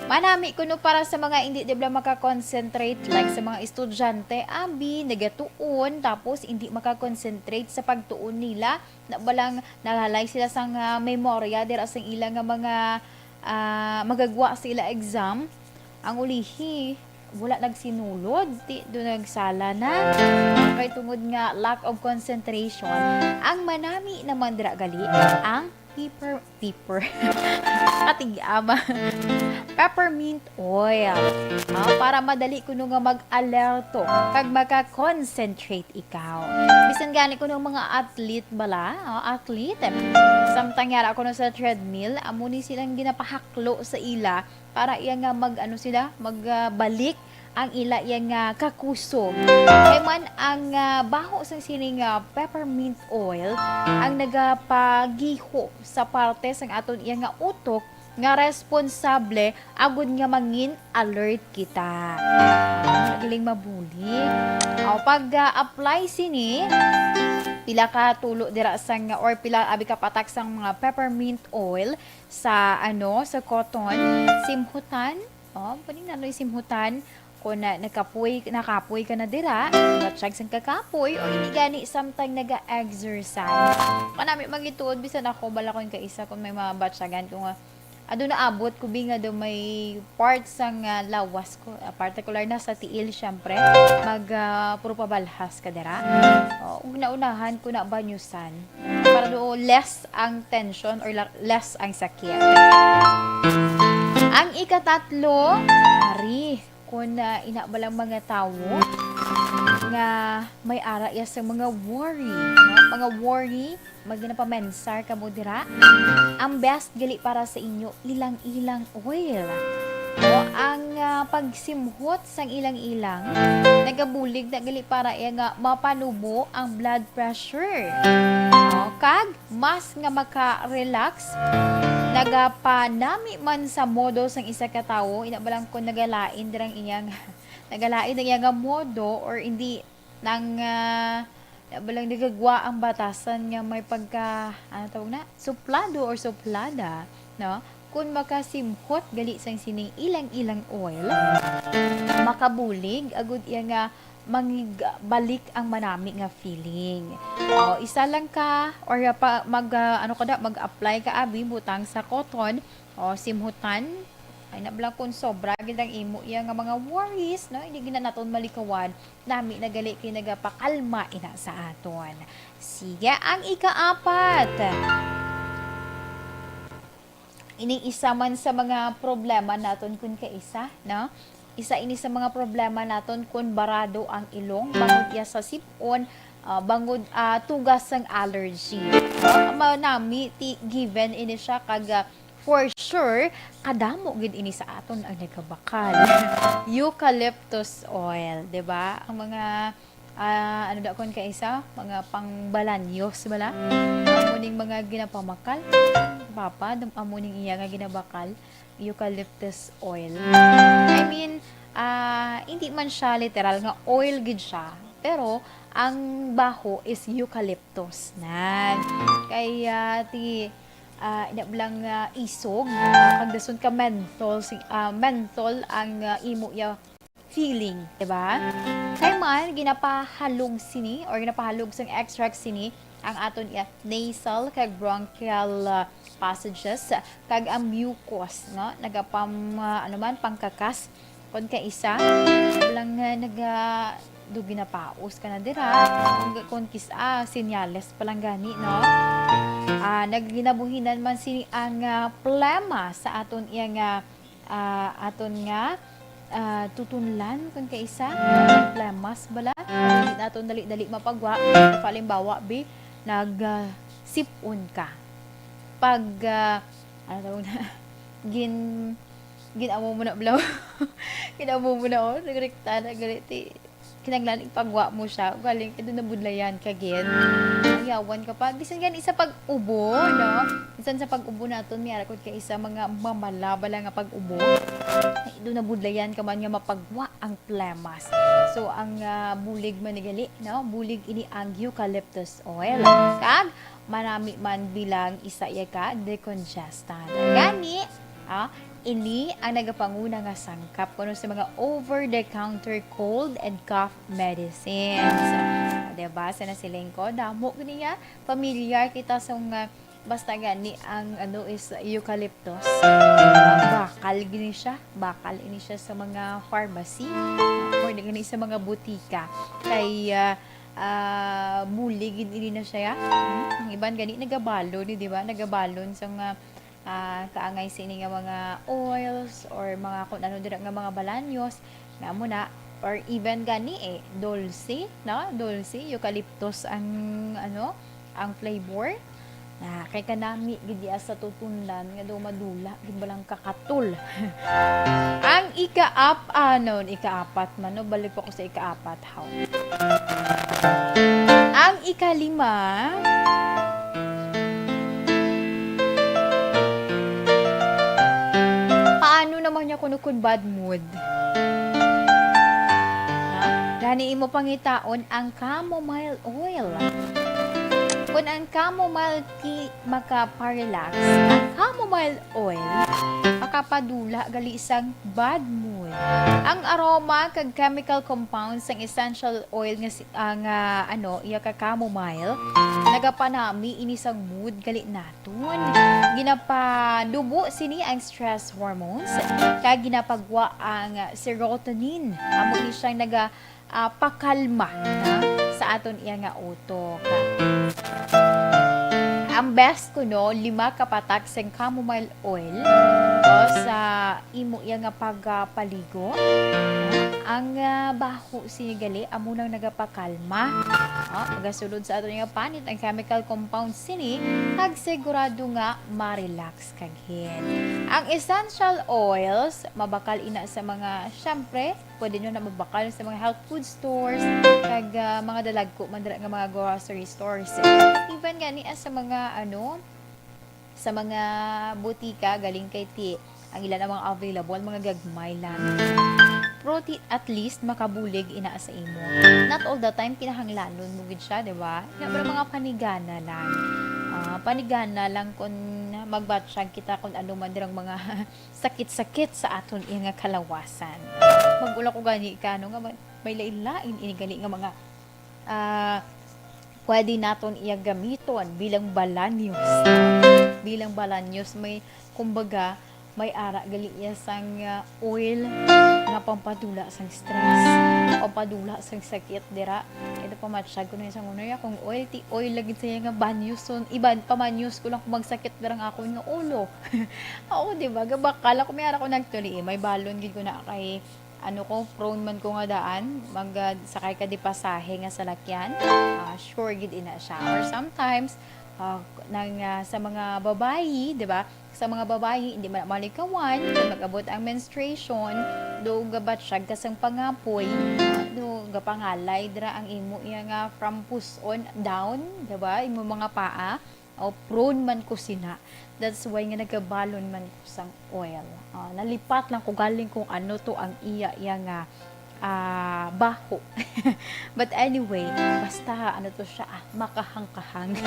Manami kuno para sa mga indi di bala maka-concentrate, like sa mga estudyante, abi, nagatuon, tapos indi maka-concentrate sa pagtuon nila, na balang nalalay sila sang, ah, memorya dira sang ila nga mga, ah, magagwa sa ila exam. Ang ulihi, wala nagsinulod, ti, do nagsala na. Kay tungod nga lack of concentration, ang manami naman dira gali ang pepper, pepper. Katigama. Peppermint oil. Ah, para madali kuno nga mag-alerto kag maka-concentrate ikaw. Bisan gani kuno mga athlete bala, ah, athlete. Samtang yara kuno sa treadmill, amo ni silang ginapahaklo sa ila para iya nga mag, ano sila, mag, ah, balik ang ila iya nga kakusog. Kay man ang, ah, baho sang sini nga peppermint oil ang nagapagiho sa parte sang aton iya nga utok nga responsable agud nga mangin alert kita. Galing mabulig. O, pag, ah, apply sini, pila ka tulo dira sang, or pila abi ka patak sang mga peppermint oil sa, ano, sa cotton, simhutan. O, pwede na, no, simhutan. Kung na, nakapoy, nakapoy ka na dira, batsyag sang kakapoy, o hindi gani, samtang naga-exercise. Kanami magituod, bisan ako, bala ko yung kaisa, kung may mga batsyagan ko nga, ado na abot ko, bi nga daw may part sang, ah, lawas ko, ah, partikular na sa tiil, syempre, mag, ah, puro pabalhas ka dira. O, ug naunahan ko na banyusan. Para do less ang tension or la-, less ang sakit. Ang ikatatlo, ari, kung, ah, ina ba lang mga tawo nga may ara iya sa mga worry, no? Mga worry, maginapamensar kamo dira. Ang best gali para sa inyo, ilang-ilang oil. O, ang, ah, pagsimhot sang ilang-ilang, nagabulig na gali para iya nga mapanubo ang blood pressure. O, kag mas nga maka-relax, nagapanami man sa modo sang isa ka tawo, ina ba lang kung nagalain dirang iyang, nagalain ang iya nga modo or hindi nang, ah, ina ba lang nagagwa ang batasan nga may pagka, ano tawag na? Suplado or suplada, no? Kung makasimhot gali sang sining ilang-ilang oil, makabulig agud iya nga mangigbalik ang manami nga feeling. O, isa lang ka, or pa, mag, ah, ano ka da, mag-apply ka, abi, butang sa cotton, o, simhutan. Ay, na bala kung sobra gid ang imo iya nga mga worries, no? Hindi gid na naton malikawan. Nami na gali kay nagapakalma ina sa aton. Sige, ang ikaapat. Ini isa man sa mga problema naton kun kaisa, no? Isa ini sa mga problema naton kun barado ang ilong, bangod iya sa sip-on, ah, bangod, ah, tugas sang allergy. No? Mao nami ti given ini siya kag, ah, for sure, kadamo gid ini sa aton ang nagabakal. Eucalyptus oil, di ba? Ang mga, ah, ano da kun kaisa, mga pangbalanyos bala. Amo ning mga ginapamakal. Papa, dam-, amo ning iya nga ginabakal, eucalyptus oil. I mean, ah, hindi man siya literal nga oil gid siya, pero ang baho is eucalyptus na. Kay, ah, ti, ah, ina lang, ah, isog, ah, kag dason ka menthol, si, ah, menthol ang, ah, imo ya feeling, di ba? Kay man, ginapahalog sini or ginapahalog sang extract sini ang aton iya nasal kag bronchial, ah, passages, kag ang mucus, no? Nagapam-, ah, ano man, pangkakas. Kon kaisa, lang nga naga-, do ginapaos ka na dira. Kung, kung kis-, ah, senyales pa lang gani, no? Ah, naginabuhinan man sini ang, ah, plema sa aton iya nga, ah, aton nga, ah, tutunlan, kung kaisa, plemas bala. Hindi naton dali-dali mapagwa. Halimbawa, bi, nag, ah, sip-on ka. Pag, ah, ano tawag na? Gin-, gin-amo mo na, blaw. Gin-amo mo na, oh. Nagrekta na, gali, ti, kinahanglan ipagwa mo siya. Galing, kay do nabudlayan ka gid. Yawan ka pa. Bisan gani sa pag-ubo, no? Bisan sa pag-ubo naton, may ara ko kay isa mga mamala bala nga pag-ubo. Ay, do nabudlayan ka man nga mapagwa ang plemas. So, ang, ah, bulig man ni gali, no? Bulig ini ang eucalyptus oil. Kag, manami man bilang isa iya ka decongestant. Gani, ah, ini ang nagapanguna nga sangkap kuno sa mga over-the-counter cold and cough medicines. Ah, diba? Sa nasiling ko, damo ko niya, familiar kita sa mga, basta gani ang ano is eucalyptus. Ah, bakal gini siya. Bakal ini siya sa mga pharmacy or gani sa mga butika. Kay, ah, ah, bulig gid ini na siya. Hmm, ang iban gani nagabalon, di ba? Nagabalon sa mga, ah, kaangay sini nga mga oils or mga kung ano dira nga mga balanyos. Nga mo na, or even gani eh, dulce, no? Dulce, eucalyptus ang ano, ang flavor. Na, kay kanami gid iya sa tutunlan nga daw madula gid balang kakatul. Ang ikaap-, ah, non, ikaapat man, no? Balik pa ko sa ikaapat, haw. Ang ikalima, paano naman niya kuno kun bad mood? Ha? Gani imo pangitaon ang chamomile oil. Kun ang chamomile tea makaparelax, ang chamomile oil makapadula gali sang bad mood. Ang aroma kag chemical compounds sang essential oil nga si-, ah, nga, ano, iya ka chamomile, nagapanami ini sang mood gali naton. Ginapadubo sini ang stress hormones, kag ginapagwa ang serotonin. Amo ni siyang naga, ah, pakalma, ha, sa aton iya nga utok. Ang best kuno, lima ka patak sang chamomile oil o sa imo iya nga pagpaligo. Ang, ah, baho sini gali amo nang nagapakalma. Ah, magasulod sa aton nga panit ang chemical compound sini, kag sigurado nga ma-relax kag head. Ang essential oils, mabakal ina sa mga, syempre, pwede nyo na mabakal sa mga health food stores, kag, ah, mga dalagko man dira nga mga grocery stores. Even gani, ah, sa mga, ano, sa mga butika, galing kay ti, ang ila na mga available, mga gagmay lang. Pero ti, at least, makabulig ina sa imo. Not all the time, kinahanglanon mo gid siya, di ba? Na, pero mga panigana lang. Ah, panigana lang kung magbatsyag kita kung ano man dirang mga sakit-sakit sa aton iya nga kalawasan. Mag-ula ko gani ka, no, nga may, may lain-lain ini gani nga mga, ah, pwede naton iya gamiton bilang balanyos. Bilang balanyos, may, kumbaga, may ara gali iya sang, ah, oil nga pampatula sang stress. Ang padula sang sakit dira. Ito pa matsyag ko na sa ngunay akong oil, ti oil lagi sa iya nga banyoson. Iban, pamanyos ko lang kung magsakit dira nga akon nga ulo. Oo, di ba? Gabakal ako, may ara ko nagtuli, eh. May balon gid ko na kay, ano ko, prone man ko nga daan. Mag, ah, sakay ka di pasahe nga salakyan. Ah, sure gid ina siya. Or sometimes, ah, nang, ah, sa mga babayi, di ba? Sa mga babayi, hindi man malikawan, kung mag-abot ang menstruation, do gabatsyag ka sang pangapoy, do gapangalay dira ang imo iya nga from puson down, di ba? Imo mga paa, o prone man ko sina. That's why nga nagabalon man ko sang oil. Ah, nalipat lang ko galing kung ano to ang iya, iya nga, ah, baho. But anyway, basta ano to siya, ah, makahangkahang.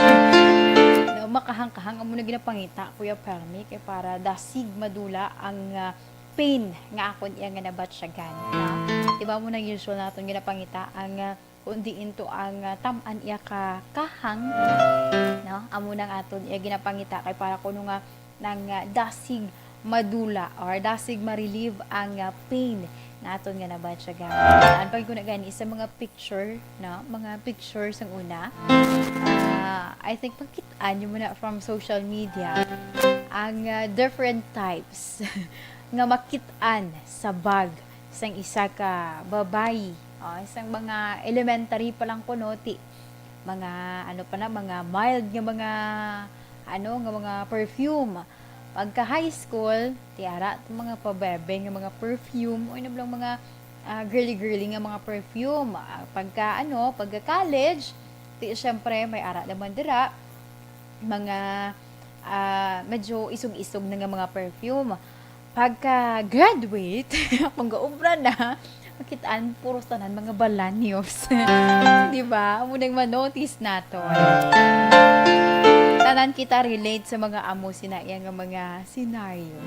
No, makahangkahang amo na ginapangita, Kuya Permi, kay para dasig madula ang, ah, pain nga akon iya nga nabatyagan, no? Di ba mo nang usual naton ginapangita ang, ah, kung diin to ang, ah, tam-an iya ka kahang, no? Amo nang aton iya ginapangita kay para kuno nga nang, ah, dasig madula or dasig ma-relieve ang, ah, pain naton nga nabatyagan. An pag ko na gani sa mga picture, no? Mga picture sang una. Ah, I think makit-an niyo mo na from social media ang, ah, different types nga makit-an sa bag sang isa ka babayi. Oh, isang mga elementary pa lang kuno, ti mga, ano pa na, mga mild nga mga, ano, nga mga perfume. Pagka high school, ti ara to mga pabebe nga mga perfume, o yun lang mga, ah, girly-girly nga mga perfume. Ah, pagka, ano, pagka college, ti syempre may ara naman dira mga, ah, medyo isog-isog na nga mga perfume. Pagka-graduate, kung gaobra na, makitaan puros tanan mga balanyos. Di ba? Amo nang ma-notice naton. Tanan kita relate sa mga amo sina iya nga mga senaryo.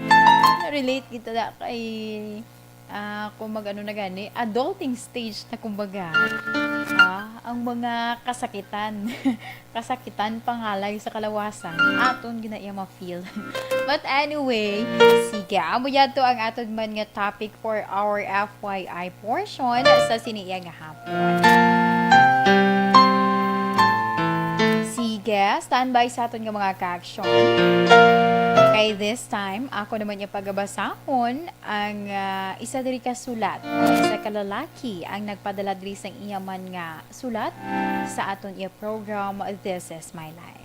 Relate kita na kay, ah, kung mag-ano na gani, adulting stage na kumbaga. Ah, ang mga kasakitan. Kasakitan, pangalay sa kalawasan, aton gina iya ma-feel. But anyway, sige, amo yadto ang aton man nga topic for our F Y I portion sa sini iya nga hapon. Sige, standby sa aton nga mga ka-action. Kay this time, ako naman yung pagabasahon ang, ah, isa diri ka sulat, isa ka lalaki ang nagpadala diri sang iya man nga sulat sa aton iya program, This Is My Life.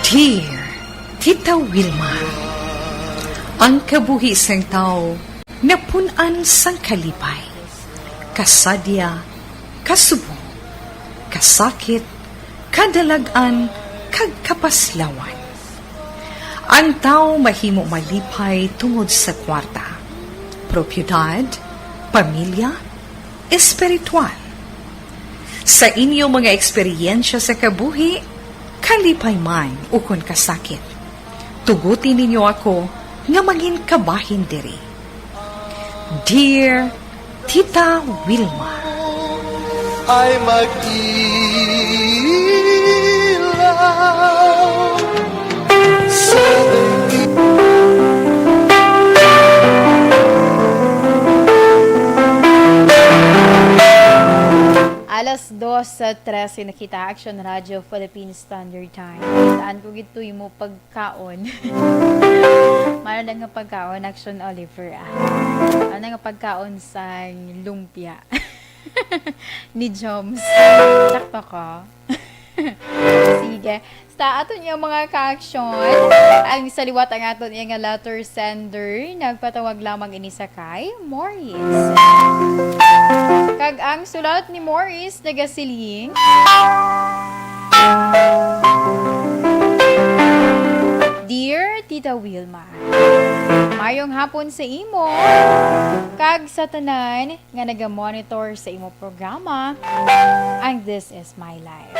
Dear Tita Wilma, ang kabuhi sang tawo napun-an sang kalipay, kasadya, kasubo, kasakit, kadalag-an, kag kapaslawan. Ang tawo mahimo malipay tungod sa kwarta, propiedad, pamilya, espiritual. Sa inyo mga eksperyensya sa kabuhi, kalipay man ukon kasakit, tuguti ninyo ako nga mangin kabahin diri. Dear Tita Wilma. Ay mag-ilaw sa Alas dos sa trese na kita, Action Radio Philippine Standard Time. Saan ko gito yung mo pagkaon? Mara na nga pagkaon, Action Oliver, ah. Ano nga pagkaon sa lumpia? Ni Joms. Sakto ko. Sige. Sa aton nga mga ka-action, ang sa liwat ang aton nga letter sender, nagpatawag lamang ini sa kay Morris. Kag ang sulat ni Morris nagasiling, Dear Tita Wilma, mayong hapon sa imo kag sa tanan nga naga-monitor sa imo programa, ang This Is My Life.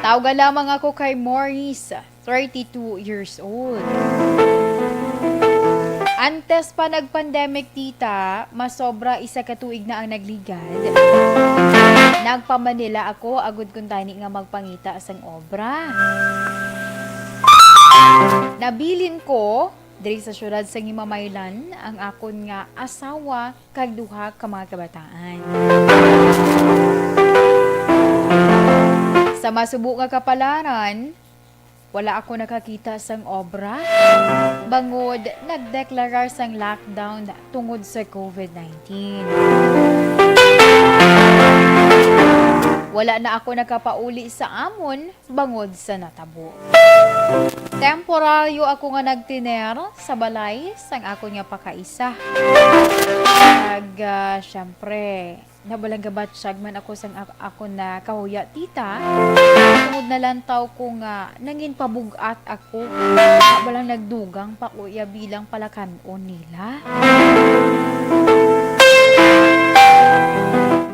Tawga lamang ako kay Maurice, thirty-two years old. Antes pa nag-pandemic, tita, masobra isa ka tuig na ang nagligad. Nagpa-Manila ako agud kuntani nga magpangita sang obra. Nabilin ko diri sa siyudad sa Himamaylan ang akon nga asawa kag duha ka mga kabataan. Sa masubo nga kapalaran, wala ako nakakita sang obra bangod nagdeklarar sang lockdown tungod sa COVID nineteen. Wala na ako nakapauli sa amon bangod sa natabo. Temporaryo ako nga nagtiner sa balay sang akon nga pakaisa. Kag, ah, syempre, nabalang gabatyag man ako sang ak-, akon na kahuya, tita. Tungod nalantaw ko nga nangin pabug-at ako, nabalang nagdugang pa ko iya bilang palakan-on nila.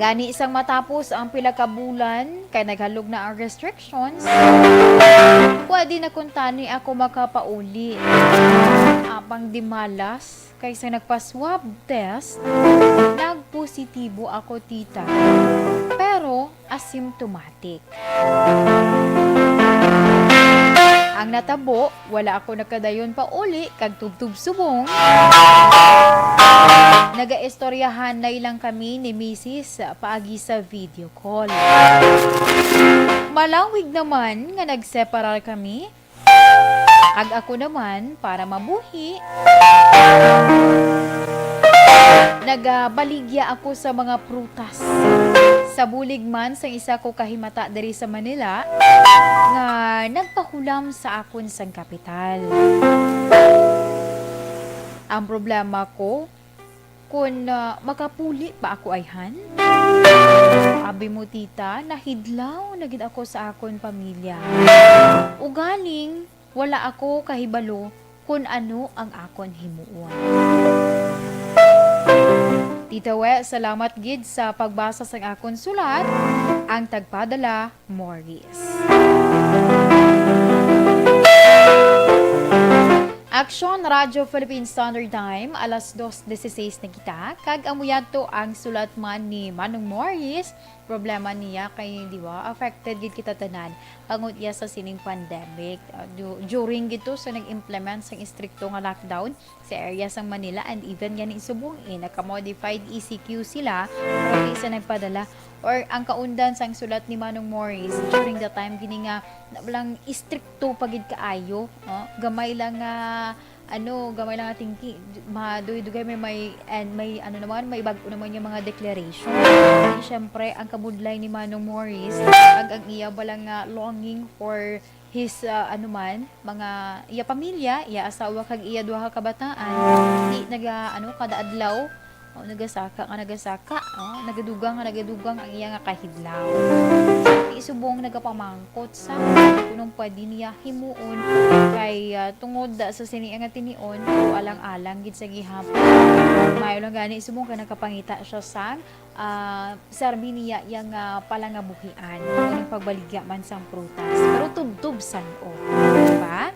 Gani, sang matapos ang pila ka bulan, kay naghalog na ang restrictions, pwede na kuntani ako makapauli. Apang di malas, kay sa nagpa-swab test, nagpositibo ako, tita. Pero asymptomatic. Ang natabo, wala ako nakadayon pauli kag tubtob subong, nagaistoryahanay lang kami ni misis paagi sa video call. Malawig naman nga nagseparar kami, kag ako naman, para mabuhi, nagabaligya ako sa mga prutas. Sa bulig man sang isa ko ka himata diri sa Manila nga nagpahulam sa akon sang kapital. Ang problema ko, kun, ah, makapuli pa ako ayhan? Abi mo, tita, nahidlaw na gid ako sa akon pamilya. Ugaling, wala ako kahibalo kun ano ang akon himuon. Tita We, salamat gid sa pagbasa sang akon sulat, ang tagpadala, Morris. Aksyon, Radyo Philippine Standard Time, alas dos dieciséis na kita, kag amo yadto ang sulat man ni Manong Morris. Problema niya kay, di ba, affected gid kita tanan bangod iya sa sining pandemic. Uh, du-, during gid to sa nag-implement sang istrikto nga lockdown sa area sang Manila and even gani subong, eh, naka-modified E C Q sila, pero di sa nagpadala. Or ang kaundan sang sulat ni Manong Morris, during the time gini nga na lang istrikto pa gid kaayo, no? Gamay lang nga, ano, gamay lang nga tingki, madugay-dugay may, may, and may, ano naman, may bag-o naman yung mga declaration. Siyempre, ang kabudlay ni Manong Morris, ag ang iya bala nga longing for his, ah, ano man, mga iya pamilya, iya asawa kag iya duha ka kabataan, di naga, ano, kada adlaw, o, nagasaka nga nagasaka, o, nagadugang nga nagadugang ang iya nga kahidlaw. Di subong nagapamangkot sa kung anong pwede niya himuon kay, ah, tungod sa sini nga tinion, o alang-alang gid sa gihapon. Mayo lang gani subong kay nakapangita siya sang ah, serbi niya yang, ah, palangabuhian, ngunit pagbaligya man sang prutas. Pero tubtob san-o, di ba?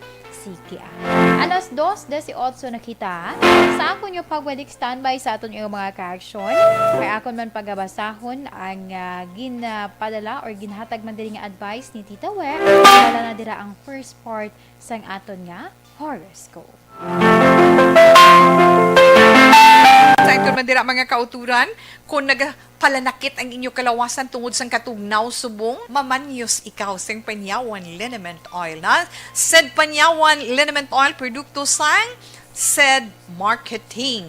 Sige, ah. Alas dos dieciocho na kita. Sa akon yung pagwalik standby sa aton yung mga kaaksyon, kay akon man pagabasahon ang, ah, ginapadala or ginhatag man diri nga advice ni Tita We. Wala na dira ang first part sang aton nga horoscope. Sa ito man dira, mga kauturan, kung nagapalanakit ang inyo kalawasan tungod sang katugnaw subong, mamanyos ikaw sing Panyawan Liniment Oil, na Sed Panyawan Liniment Oil, produkto sang Sed Marketing.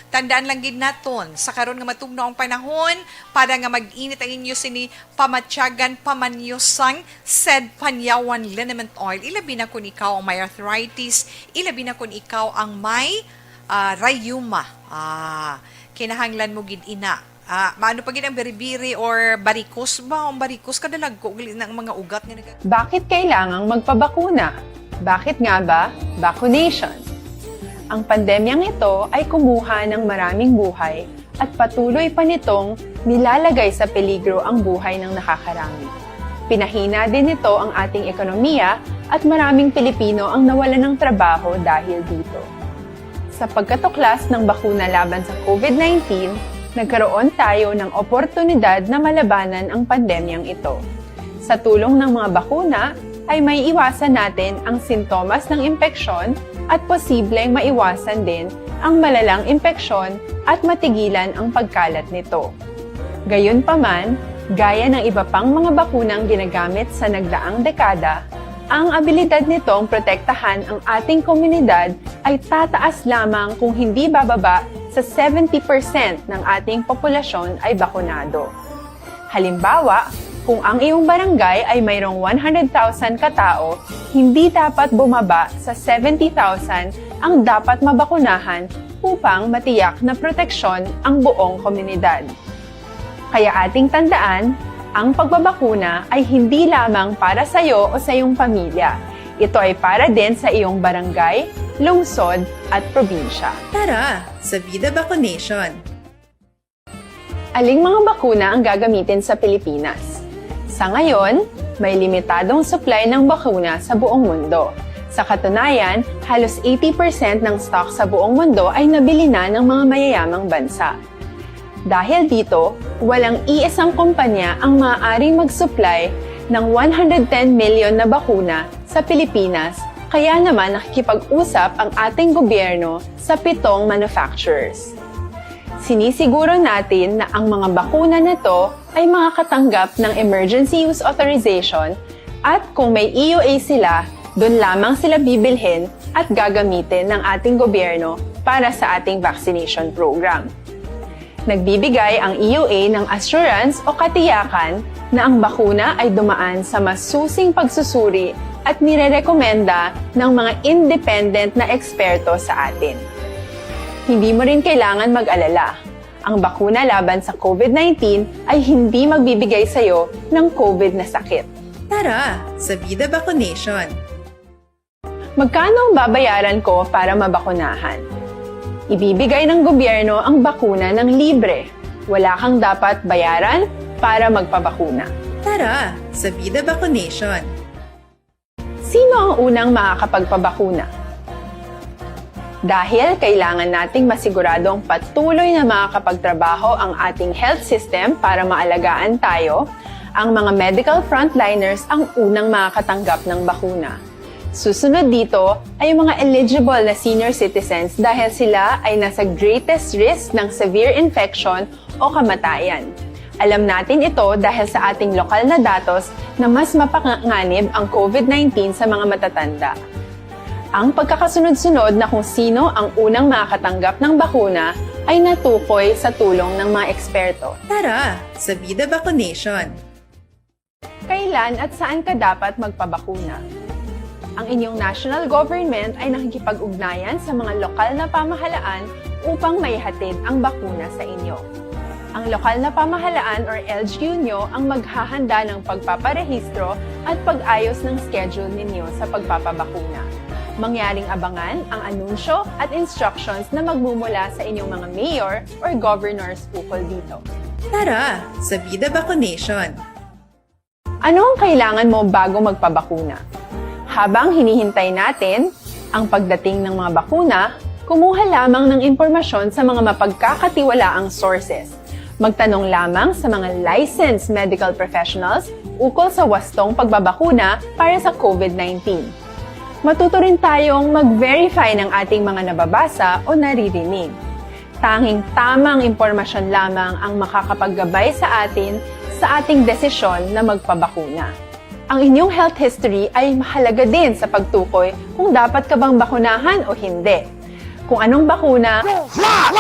Tandaan lang gid naton, sa karon nga matugnaw ang panahon, para nga mag-init ang inyo sini pamatyagan, pamanyos sang Sed Panyawan Liniment Oil. Ilabi na kun ikaw ang may arthritis, ilabi na kun ikaw ang may, ah, rayuma. Ah, kinahanglan mo gid ina. Ah, maano pa gid ang biribiri or barikos ba? Ang barikos, kadalagko gali na ang mga ugat nga naga- Bakit kailangang magpabakuna? Bakit nga ba vaccination? Ang pandemyang ito ay kumuha ng maraming buhay at patuloy pa nitong nilalagay sa peligro ang buhay ng nakakarami. Pinahina din nito ang ating ekonomiya at maraming Pilipino ang nawalan ng trabaho dahil dito. Sa pagkatuklas ng bakuna laban sa COVID nineteen, nagkaroon tayo ng oportunidad na malabanan ang pandemyang ito. Sa tulong ng mga bakuna, ay maiiwasan natin ang sintomas ng impeksyon at posibleng maiwasan din ang malalang impeksyon at matigilan ang pagkalat nito. Gayunpaman, gaya ng iba pang mga bakunang ginagamit sa nagdaang dekada, ang abilidad nitong protektahan ang ating komunidad ay tataas lamang kung hindi bababa sa seventy percent ng ating populasyon ay bakunado. Halimbawa, kung ang iyong barangay ay mayroong one hundred thousand katao, hindi dapat bumaba sa seventy thousand ang dapat mabakunahan upang matiyak na proteksyon ang buong komunidad. Kaya ating tandaan, ang pagbabakuna ay hindi lamang para sa iyo o sa iyong pamilya. Ito ay para din sa iyong barangay, lungsod, at probinsya. Tara, sa Vida Vaccination! Aling mga bakuna ang gagamitin sa Pilipinas? Sa ngayon, may limitadong supply ng bakuna sa buong mundo. Sa katunayan, halos eighty percent ng stock sa buong mundo ay nabili na ng mga mayayamang bansa. Dahil dito, walang iisang kumpanya ang maaaring mag-supply ng one hundred ten million na bakuna sa Pilipinas, kaya naman nakikipag-usap ang ating gobyerno sa pitong manufacturers. Sinisiguro natin na ang mga bakuna na to ay makakatanggap ng emergency use authorization at kung may E U A sila, doon lamang sila bibilhin at gagamitin ng ating gobyerno para sa ating vaccination program. Nagbibigay ang E U A ng assurance o katiyakan na ang bakuna ay dumaan sa masusing pagsusuri at nirerekomenda ng mga independent na eksperto sa atin. Hindi mo rin kailangan mag-alala. Ang bakuna laban sa COVID nineteen ay hindi magbibigay sa iyo ng COVID na sakit. Tara, sa Vida Vaccination! Magkano ang babayaran ko para mabakunahan? Ibibigay ng gobyerno ang bakuna ng libre. Wala kang dapat bayaran para magpabakuna. Tara, sa Vida Vaccination! Sino ang unang makakapagpabakuna? Dahil kailangan nating masiguradong patuloy na makakapagtrabaho ang ating health system para maalagaan tayo, ang mga medical frontliners ang unang makakatanggap ng bakuna. Susunod dito ay ang mga eligible na senior citizens dahil sila ay nasa greatest risk ng severe infection o kamatayan. Alam natin ito dahil sa ating lokal na datos na mas mapanganib ang COVID nineteen sa mga matatanda. Ang pagkakasunod-sunod na kung sino ang unang makakatanggap ng bakuna ay natukoy sa tulong ng mga eksperto. Tara, sa Vida Vaccination! Kailan at saan ka dapat magpabakuna? Ang inyong national government ay nakikipag-ugnayan sa mga lokal na pamahalaan upang maihatid ang bakuna sa inyo. Ang lokal na pamahalaan or L G U nyo ang maghahanda ng pagpaparehistro at pag-ayos ng schedule ninyo sa pagpapabakuna. Mangyaring abangan ang anunsyo at instructions na magmumula sa inyong mga mayor or governors ukol dito. Tara, sa Vida Vaccination! Ano ang kailangan mo bago magpabakuna? Habang hinihintay natin ang pagdating ng mga bakuna, kumuha lamang ng impormasyon sa mga mapagkakatiwalaang sources. Magtanong lamang sa mga licensed medical professionals ukol sa wastong pagbabakuna para sa COVID nineteen. Matuto rin tayong mag-verify ng ating mga nababasa o naririnig. Tanging tamang impormasyon lamang ang makakapaggabay sa atin sa ating desisyon na magpabakuna. Ang inyong health history ay mahalaga din sa pagtukoy kung dapat ka bang bakunahan o hindi. Kung anong bakuna, Flash!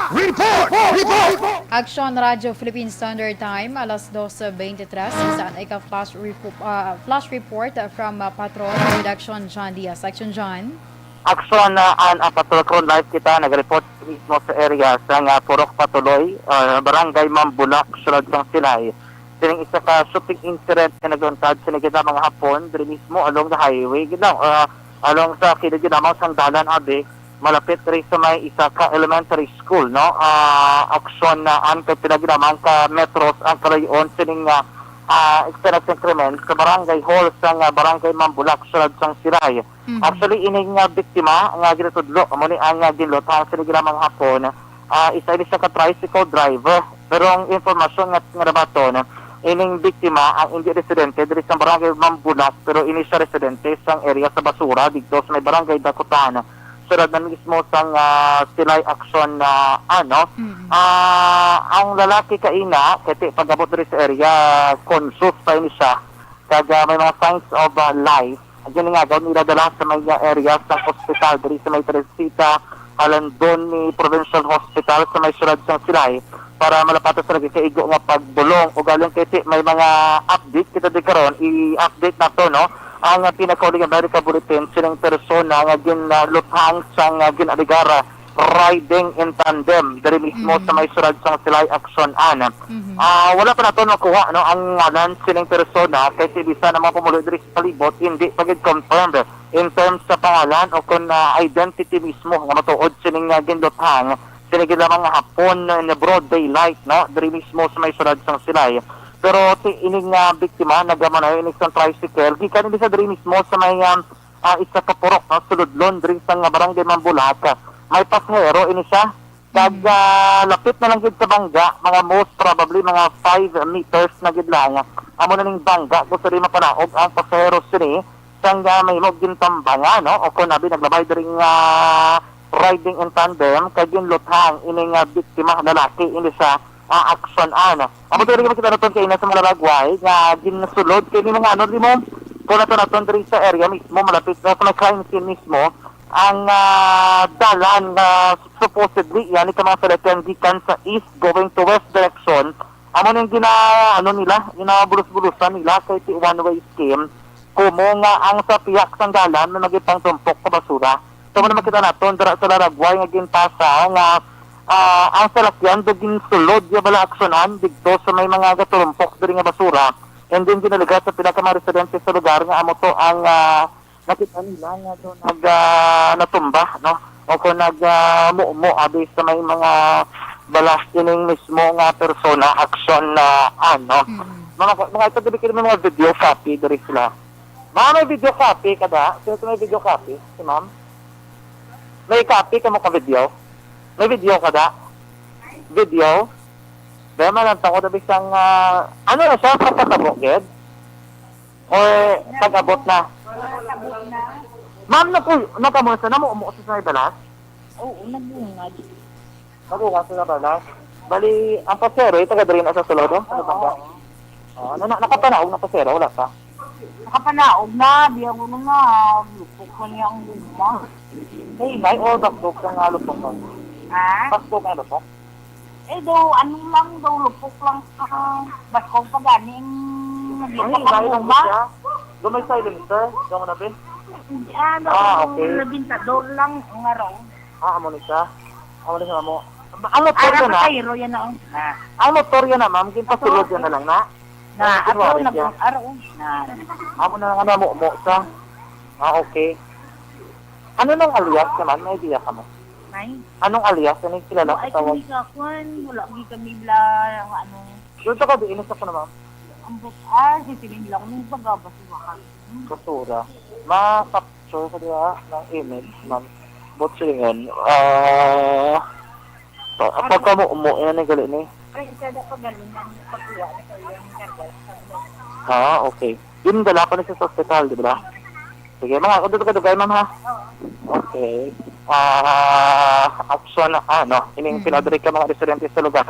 Report! Report! Aksyon Radyo Philippine Standard Time, alas dose beintitrés. Sa ika flash, repo- ah, flash report from ah, Patrol Production, John Diaz. Aksyon, John. Aksyon na an ang Patrol Karon. Live kita, nag-report mismo sa area sa nga Purok Patuloy, ah, Barangay Mambulak, Siyudad sang Silay. Sining isa ka shooting incident nga nagluntad sini gid nga mga hapon diri mismo along the highway gid lang, ah, along sa kilid gid lamang sang dalan abi malapit diri sa may isa ka elementary school, no? Ah, aksyon na an kay pila gid lamang ka metros ang kalayo-on sining, ah, ah, external increment sa barangay hall sang, ah, barangay Mambulak, sulod sang Silay. Mhm. Actually, ining, ah, biktima nga ginatudlo, amo ni ang, ah, ginluthang sini lamang hapon, ah, isa ini siya ka tricycle driver. Pero ang impormasyon nga, nga nabaton, ining biktima ang indi residente diri sa barangay Mambulak, pero ini siya residente sang area sa basura dito sa may barangay Dakutan, sulod na mismo sang, ah, Silay Action na ano. Mm. Ah, ang lalaki kaina, kay ti pag-abot diri sa area, conscious pa ini siya. Kag, ah, may mga signs of, ah, life. Ang giningagaw nila dala sa may, ah, area sa hospital diri sa may Teresita Alandoni Provincial Hospital sa may siyudad sang Silay para malapatan sa nagakaigo nga pagbulong. Ugaling kay ti may mga update kita di karon, i-update nato, no, ang, ah, pinakauling America Bulletin sining persona nga ginluthang sang, ah, gin-alegara riding in tandem diri mismo Mhm. sa may siyudad sang Silay Action An. Mhm. Ah, wala pa nato nakuha, no, ang ngalan sining persona kay ti bisan ang mga pumulo diri sa palibot hindi pa gid confirmed in terms sa pangalan o kon, ah, identity mismo nga matuod sining, ah, ginluthang sini gid lamang nga hapon in broad daylight, no, diri mismo sa may siyudad sang Silay. Pero ti ining, ah, biktima nagamanayo ini sang tricycle gikan ini sa diri mismo sa may, ah, ah, isa ka purok, no, sulod laundry sang, ah, barangay Mambulak. May pasahero ini siya. Kag, Mm. ah, lapit na lang gid sa bangga, mga most probably mga five meters na gid lang. Amo na ning bangga kung sa di mapanaog ang pasahero sini sang, ah, mahimo gintambangan, no? O kung abi naglabay diri nga riding in tandem kag ginluthang ini nga biktima lalaki ini sa, ah, Action An. Amo to rin makita naton kay ina sa mga lalagway nga ginsulod kay ni mga ano di mo kung nato naton diri sa area mismo malapit na sa may crime scene mismo ang, ah, dalan nga supposedly yan ito mga salakyan gikan sa east going to west direction. Amo ning gina ano nila, ginabulos-bulusan nila kay ti one way scheme. Kumo nga ang sa pihak sang dalan may magipangtumpok sa basura. So, mo na makita naton dira sa Laragway nga ginpasa nga, ah, ang salakyan do ginsulod ya bala aksyonan didto sa may mga gatulumpok diri nga basura. And then ginalugar sa pila ka mga residente sa lugar nga amo to ang, ah, nakita nila nga do nag, ah, natumba, no? O kung nag, ah, mumo abi sa may mga balas ining mismo nga persona, aksyon na ano. Mm. Mga, mga ito, dili kini mga video copy diri sila. Ma'am, may video copy ka da? Sino to may video copy? Si ma'am? May copy ka mo ka video? May video ka da? Video? Dahil man ang tao na bisang, ah, ano na siya, pagkatabo, gid? Or pag-abot na? Ma'am, naku, nagkamo sa namo, umuot sa may balas? Oo, nagbungad. Nabukas na pala. Bali, ang pasero, ito ka diri na sa sulod, oh? Ano Oo, ba? Oo. Oh, na, na, nakapanaog na pasero, wala pa. Nakapanaog na, di ako na nga, lupok ko niya ang guma. Hey, may all baskog ka nga lupok mo. Ha? Baskog nga lupok? Eh, do, ano lang, do, lupok lang sa baskog pa gani ang Ay, lupok ang may lang guma. Siya. Do may silencer, do mo na, be? Ano, Ah, okay. Labintador lang, ang araw. Ah, amo ni siya. Amo ni siya mo. Ang motor Ara yan na. Pasayro yan na, oh. Na. Ang motor yan na, ma'am. Ginpasulod Ito, yan na lang na. Na, Ang ato, kinwaris nag-, yan. Araw, oh. Na. Amo na lang, ano, mo, mo, sa. Ah, okay. Ano nang alias naman? May idea ka mo? May? Anong alias? Ano yung kilala Ay, sa tawag? Kami sa kwan, wala, di kami bla, ano. Doon sa kabiinis ako na, ma'am. Ang but-, ah, si Siling lang, yung bagabas, yung bakal. Basura. Ma-, So, sa diha, ng image, ma'am. Bot silingon. Ah, pa-, pagkamumo, yan ang gali ni. Ay, isa na pa galing ang pagkuha na kayo yung karga. Ah, okay. Yun, dala ko na siya sa ospital, di ba? Sige, mga, kung dito ka dugay, ma'am, ha? Oo. Okay. Ah, action na, ano, ining Mm. pinadiri ka mga residente sa lugar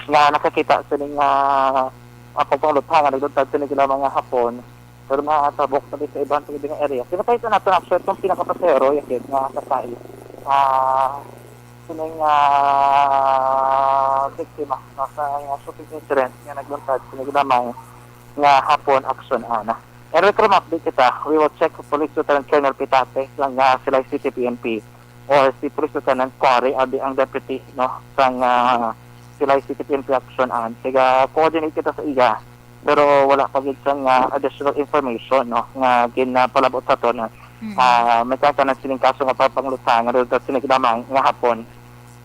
nga nakakita sa ning, ah, ah, pagpangluthang, nga nagluntad sa nila mga hapon. Pero matabok na din sa iban sa ibang area. Pinakita nato na actually itong pinakapasahero, yung kid nga kasai. Ah, sining, ah, biktima, no, sa, ah, shooting incident nga nagluntad sa naglamang nga hapon action ana. And from update kita, we will check with Police Lieutenant Colonel Pitate lang nga sila City P N P or si Police Lieutenant Quarry, abi ang deputy, no, sang, ah, sila City P N P action an. Kaya coordinate kita sa iya. Pero wala pa gid sang, ah, additional information, no, nga ginapalabot sa aton, ah, Mm. ah, may kakanan sining kaso nga pagpangluthang nga resulta sining lamang nga hapon.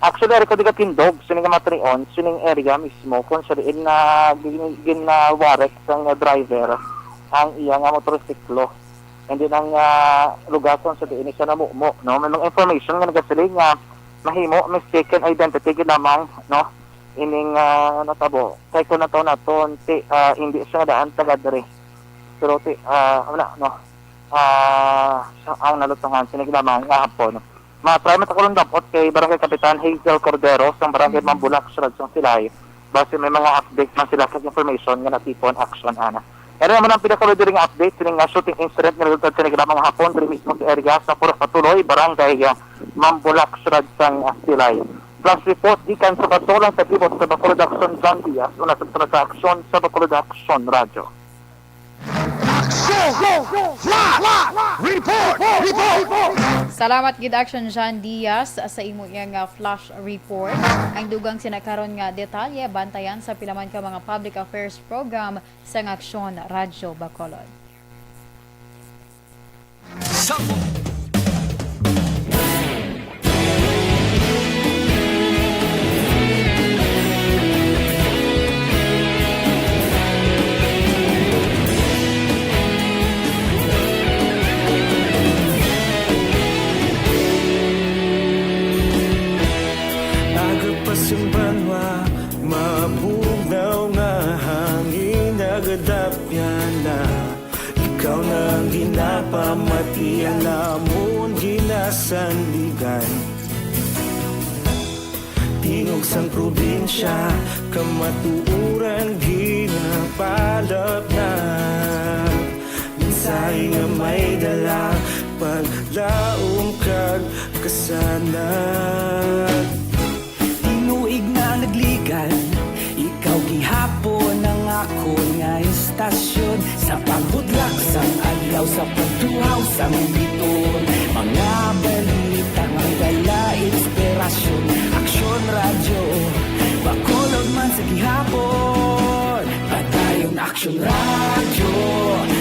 Actually, ari ko di katindog sining mga tinion, sining area mismo kung sa diin na gin-, ginawarek sang driver ang iya nga motorsiklo. And then ang, ah, lugason sa diin siya namumo, no? May mga information nga nagasiling nga mahimo mistaken identity gid lamang, no? Ining, ah, natabo. Kay kung nato naton, ti, ah, hindi siya daan taga diri. Pero ti, ah, wala, no? Ah, sa, ang nalutangan, sining lamang nga hapon. Ma-try man ta karon dapot kay Barangay Kapitan Hazel Cordero sang Barangay Mambulak, Siyudad sang Silay. Basi may mga update man sila kag information nga natipon, action ana. Ere naman ang pinakauli diri nga update sining nga shooting incident nga resulta sining lamang hapon diri mismo sa area sa Purok Patuloy, Barangay, ah, Mambulak, Siyudad sang, ah, Silay. Flash report gikan sa Batulan sa Kibot sa Bacolod Action, John Diaz, una sa, sa aksyon sa Bacolod Action Radyo. Action! Flash! Report! Report! Salamat gid, Action John Diaz, sa imo iya nga flash report. Ang dugang sina karon nga detalye, bantayan sa pila man ka mga public affairs program sang Aksyon Radyo Bacolod. Sa Aga pa sing banwa, mabugnaw nga hangin, nagadapyan na. Ikaw na ang ginapamati, ang amon ginasandigan. Tingog sang probinsya, kamatuoran ginapalapnag. Mensahe nga may dala, paglaom kag kasanag. Tinuig na nagligan, ikaw gihapon ang akon nga istasyon. Sa pagbudlak sang adlaw, sa pagtuhaw sang bituon, mga balita nga may dala inspirasyon. Aksyon Radyo Bacolod man sa gihapon. Padayon Aksyon Radyo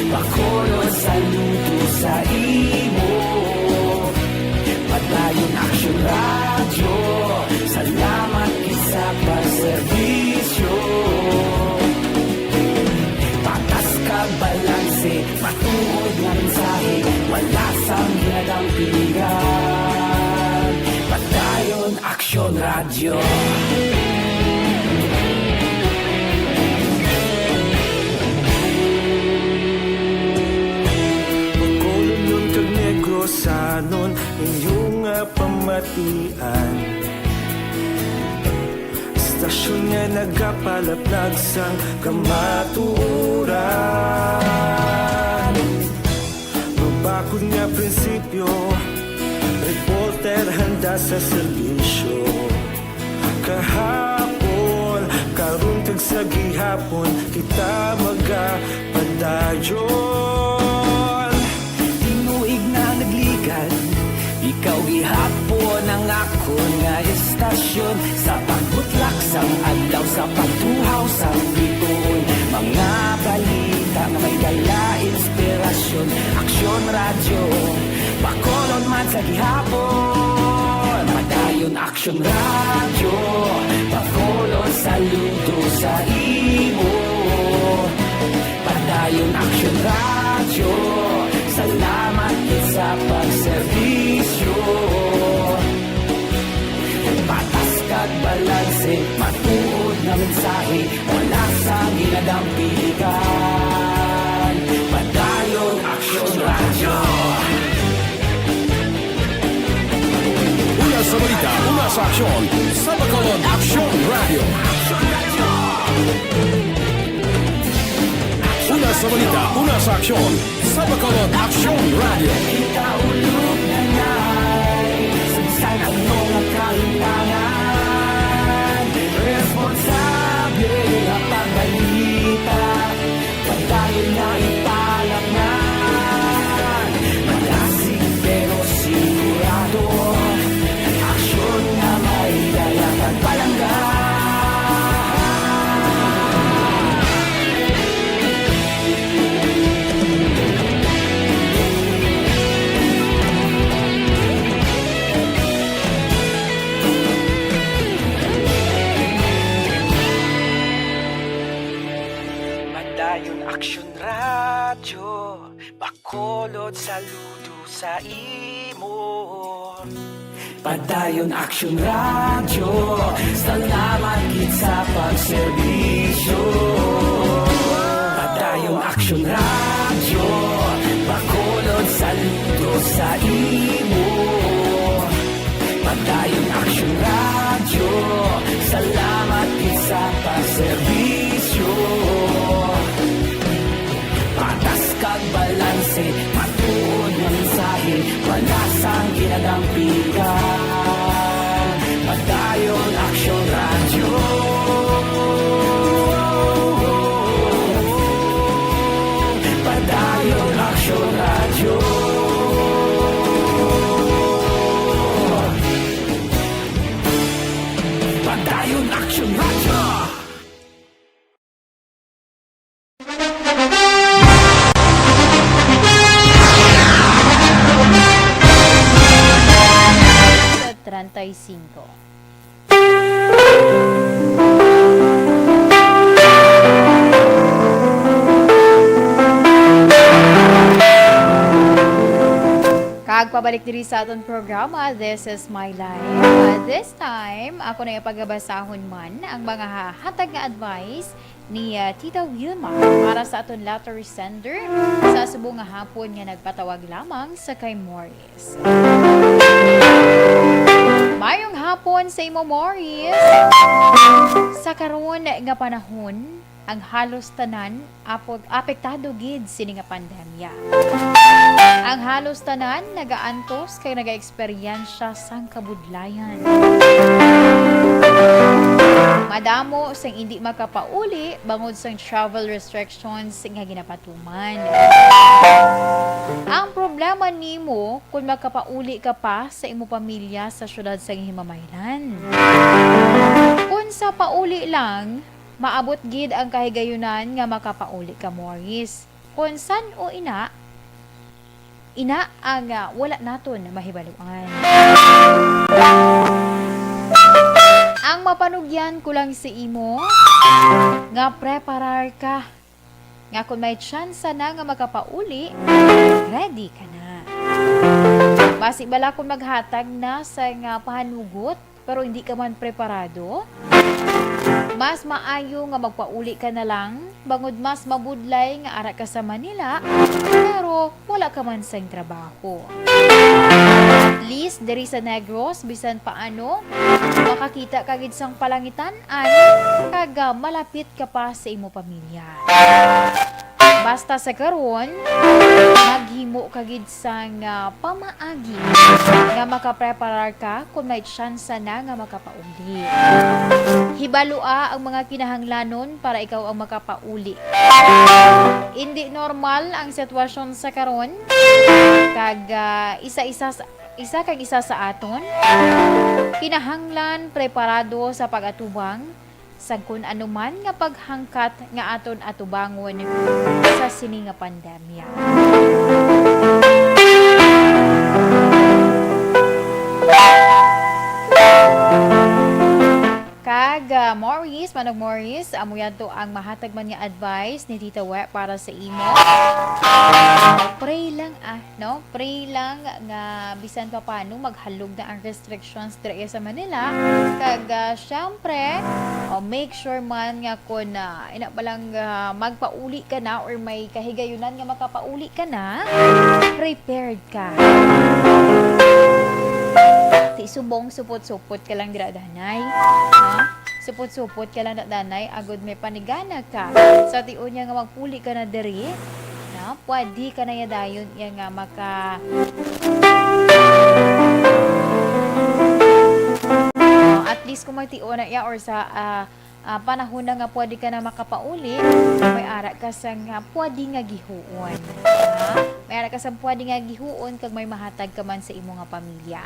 Bacolod, saludo sa imo. Padayon Aksyon Radyo, salamat gid sa pagserbisyo. Patas kag balanse, matuod nga mensahe, wala sang ginadampigan. Padayon Aksyon Radyo. Bacolodnon kag Negrosanon, inyo nga pamatian. Istasyon nga nagapalaplag sang kamatuoran. Mabakod nga prinsipyo, reporter handa sa serbisyo. Kahapon, karon kag sa gihapon, kita magapadayon. Tinuig na nagligan, ikaw gihapon ang akon nga istasyon. Sa pagbutlak sang adlaw, sa pagtuhaw sang bituon, mga balita nga may dala inspirasyon. Aksyon Radyo, Bacolod man sa gihapon. Padayon Aksyon Radyo, Bacolod, saludo sa imo. Padayon Aksyon Radyo, salamat gid sa pagserbisyo. Patas kag balanse, matuod nga mensahe, wala sang ginadampigan. Padayon Aksyon Radyo. Una sa balita, una sa aksyon, sa Bacolod Aksyon Radyo. Una sa balita, una sa aksyon, sa Bacolod Aksyon Radyo. Ikaulo na ngay, sa bisan ano nga kahimtangan, responsable nga pagbalita, padayon nga ipalapnan. Malasig pero sigurado, aksyon nga may dala kag palangga. Padayon Aksyon Radyo, Bacolod, saludo sa imo. Padayon Aksyon Radyo, salamat gid sa pagserbisyo. Padayon Aksyon Radyo, Bacolod, saludo sa imo. Padayon Aksyon Radyo, salamat gid sa pagserbisyo. Patas kag balanse, matuod nga mensahe, wala sang ginadampigan. Padayon Aksyon Radyo. Padayon Aksyon Radyo. Padayon Aksyon Radyo. Treinta y cinco. Kag pabalik diri sa aton programa, This is My Life. Uh, this time, ako na ipagabasahon man ang mga ha-, hatag nga advice ni, ah, Tita Wilma para sa aton lottery sender sa subong nga hapon nga nagpatawag lamang sa kay Morris. Mayong hapon sa imo, Morris. Sa karon nga panahon, ang halos tanan apod apektado gid sini nga pandemya. Ang halos tanan nagaantos kay nagaeksperyensya sang kabudlayan. Madamo sing indi makapauli bangod sang travel restrictions nga ginapatuman. Ang problema nimo kon makapauli ka pa sa imo pamilya sa siyudad sang himamaylan. Kon sa pauli lang, maabot gid ang kahigayunan nga makapauli ka, Morris. Kon san-o ina, ina ang, ah, wala naton mahibaluan. Ang mapanugyan ko lang sa imo nga preparar ka, nga kon may tsansa na nga makapauli, ready ka na. Basi bala kon maghatag na sa nga pahanugot, pero hindi ka man preparado, mas maayo nga magpauli ka na lang, bangod mas mabudlay nga ara ka sa Manila, pero wala ka man sang trabaho. At least, diri sa Negros, bisan paano, makakita ka gid sang palangitan-an, kag, ah, malapit ka pa sa imo pamilya. Basta sa karon, maghimo ka gid sang, ah, pamaagi nga makapreparar ka kon may tsansa na nga makapauli. Hibalua ang mga kinahanglanon para ikaw ang makapauli. Indi normal ang sitwasyon sa karon, kag, ah, isa-isa sa, isa kag isa sa aton kinahanglan preparado sa pag-atubang sang kun ano man nga paghangkat nga aton atubangon sa sini nga pandemya. Kag, ah, Maurice, Manong Maurice, amo yan to ang mahatag man nga advice ni Tita We para sa imo. Pray lang, ah, no? Pray lang nga bisan pa paano maghalog na ang restrictions diri sa Manila. Kag, ah, syempre, oh, make sure man nga kung, ah, ina pa lang, ah, magpauli ka na or may kahigayunan nga makapauli ka na, prepared ka. Ti subong supot-supot ka lang dira, danay. Ha? Supot-supot ka lang, danay, agud may panigana ka. Sa tion niya nga magpauli ka na diri, na pwede ka na ya dayon iya nga maka-, oh, at least kung may tion na iya or sa, ah, ah, panahon na nga pwede ka na makapauli, may ara ka sa nga pwede nga gihuon. Ha? May ara ka sa pwede nga gihuon kag may mahatag ka man sa imo nga pamilya.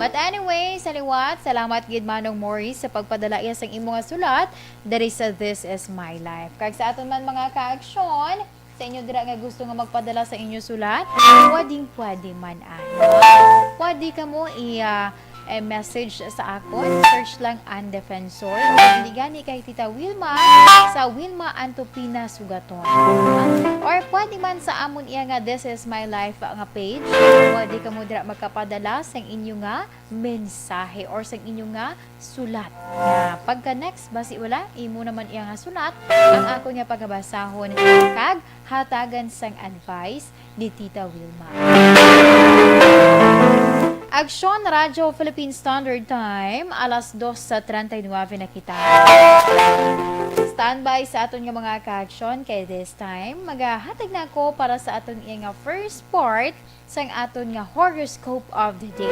But anyway, sa liwat, salamat gid, Manong Maurice, sa pagpadala iya sang imo nga sulat diri sa This Is My Life. Kag sa aton man mga kaaksyon, sa inyo dira nga gusto nga magpadala sa inyo sulat, pwedeng pwede man, ah. Pwede kamo i-, ah, eh, message sa akon, search lang Ann Defensor. O hindi gani kay Tita Wilma sa Wilma Antopina Sugaton. Or pwede man sa amon iya nga This Is My Life nga page. Pwede kamo dira magkapadala sang inyo nga mensahe or sang inyo nga sulat. Nga pagka next, basi wala, imo naman iya nga sulat ang akon nga pagabasahon kag hatagan sang advice ni Tita Wilma. Aksyon Radyo Philippine Standard Time, alas dos sa treinta y nueve na kita. Standby sa aton nga mga ka-aksyon, kay this time, magahatag na ako para sa aton iya nga first part sang aton nga horoscope of the day.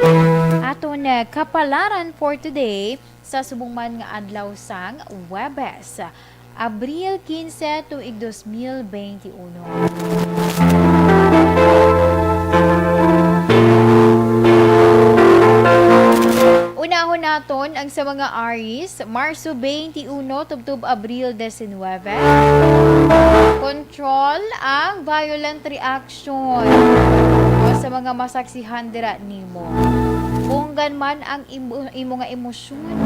Aton, eh, kapalaran for today sa subong man nga adlaw sang Huwebes, Abril quince, tuig dos mil bente uno. Unahon naton ang sa mga Aries, Marso bente uno tubtob Abril diecinuebe. Control ang violent reaction o sa mga masaksihan dira nimo. Bunggan man ang imo, imo nga emosyon.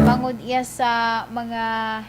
Bangod iya sa mga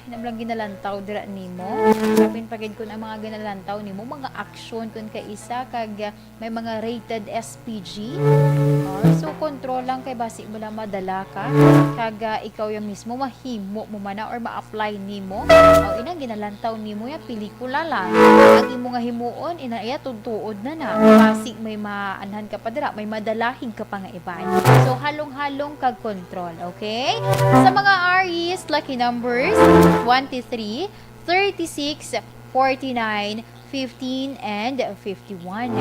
hinamlang ginalantaw dira nimo. Kapin pa gid kun ang mga ginalantaw nimo, mga aksyon kun kaisa kag may mga rated S P G. Oh, so, control lang kay basi mo lang madala ka. Kag, ah, ikaw ya mismo mahimo mo man na or ma-apply nimo. O, inang ginalantaw nimo ya pelikula lang. Ang imo nga himuon, ina iya tuod-tuod na na. Basi may maanhan ka pa dira, may madalahig ka pa nga iban. So, halong-halong kag control, okay? Sa mga Aries, lucky numbers, twenty-three, thirty-six, forty-nine, fifteen, and fifty-one.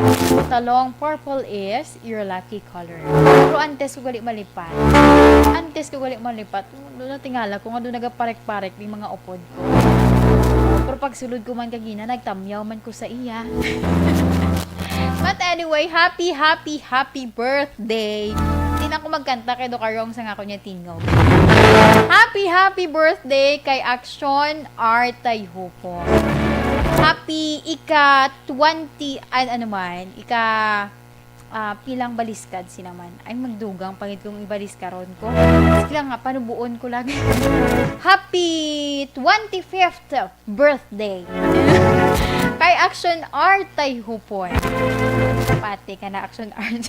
Talong, purple is your lucky color. Pero antes ko gali malipat, antes ko gali malipat, doon natingala ko nga doon nagaparek-parek yung mga upod ko. Pero pagsulod ko man kagina, nagtamyaw man ko sa iya. But anyway, happy, happy, happy birthday! Di na ako magkanta kay do karong sa nga ako niya tingog. Happy, happy birthday kay Action Art Tayhupon. Happy ika twenty, an-, ano man, ika, ah, pilang baliskad sinaman. Ay, magdugang pangit kong ibaliskaron ko. Sige lang nga, panubuon ko lang. Happy twenty-fifth birthday. Kay Action Art Tayhupon. Pati ka na, Action Art.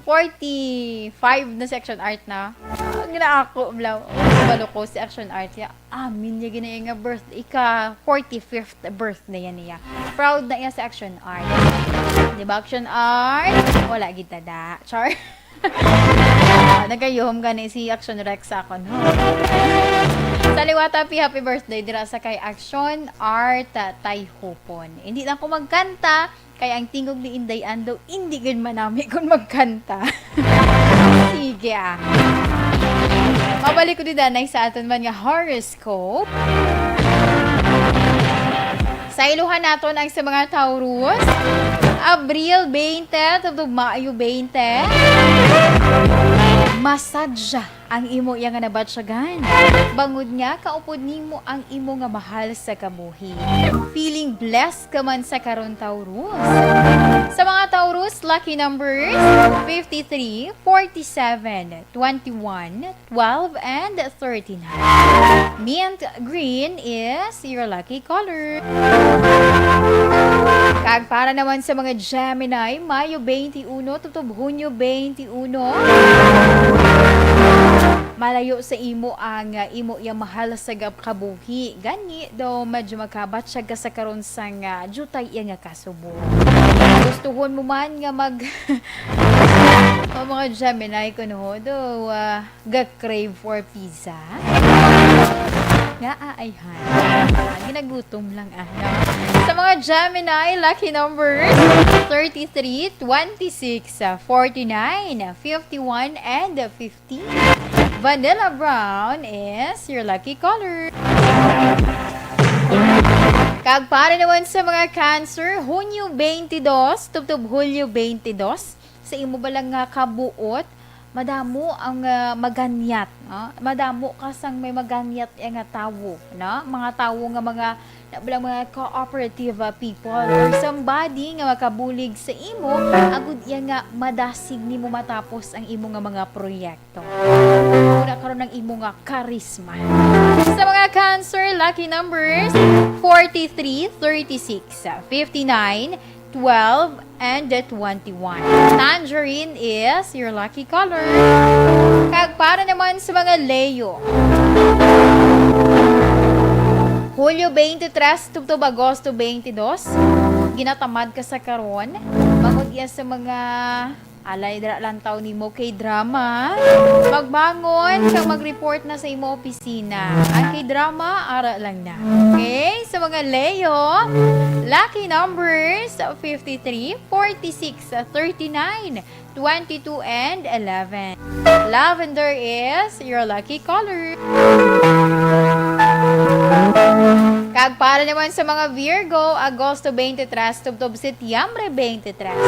Forty-five na si Action Art na. Ang ginaako, bla. Balo ko si Action Art. Ya, amin niya ginaya nga birthday. Ika forty-fifth birthday yan niya. Proud na iya si Action Art. Di ba, Action Art? Wala gid tada. Char. Ah, nagayuhom gani si Action Rex sa akon, no? Sa liwat, happy, happy birthday dira sa kay Action Art, ah, Tayhupon. Hindi lang ko magkanta, kay ang tingog ni Inday Ann daw, hindi gid manami kung magkanta. Sige, ah. Mabalik ko di danay sa aton man nga horoscope. Sa iluhan naton ang sa mga Taurus, Abril twenty tubtob Mayo twenty. Masadya ang imo iya nga nabatyagan. Bangod nga kaupod nimo ang imo nga mahal sa kabuhi. Feeling blessed ka man sa karon, Taurus. Sa mga Taurus, lucky numbers, fifty-three, forty-seven, twenty-one, twelve, and thirty-nine. Mint green is your lucky color. Kag para naman sa mga Gemini, Mayo twenty-one tubtob Hunyo twenty-one. Malayo sa imo ang, ah, imo iya mahal sa gap-, kabuhi. Gani, daw medyo makabatyag ka sa karon sang, ah, diutay iya nga kasubo. Gustuhon mo man nga mag-, o mga Gemini, kuno, daw, ah, ga-crave for pizza? Nga aayhan. Ah, ginagutom lang, ah, no? Sa mga Gemini, lucky numbers, thirty-three, twenty-six, forty-nine, fifty-one, and fifteen. Vanilla brown is your lucky color. Kag para naman sa mga Cancer, Hunyo twenty-two, tubtob Hulyo twenty-two, sa imo ba lang nga kabuot, Madamo ang, ah, maganyat, no? Madamo ka sang may maganyat ya nga tawo, no? Mga tawo nga mga, na bilang mga cooperative, ah, people or somebody nga makabulig sa imo, agud iya nga madasig nimo matapos ang imo nga mga proyekto. Muna karon ang imo nga karisma. Sa mga Cancer, lucky numbers, forty-three, thirty-six, fifty-nine, twelve, and twenty-one. Tangerine is your lucky color. Kag para naman sa mga Leo, Hulyo twenty-three tubtob Agosto twenty-two, ginatamad ka sa karon, bangod iya sa mga alay dira lang taw nimo kay drama. Magbangon kag mag-report na sa imo opisina. Ang kay drama, ara lang na. Okay? Sa mga Leo, lucky numbers, fifty-three, forty-six, thirty-nine, twenty-two, and eleven. Lavender is your lucky color. Kag para naman sa mga Virgo, Agosto twenty-three tubtob Setyembre twenty-three.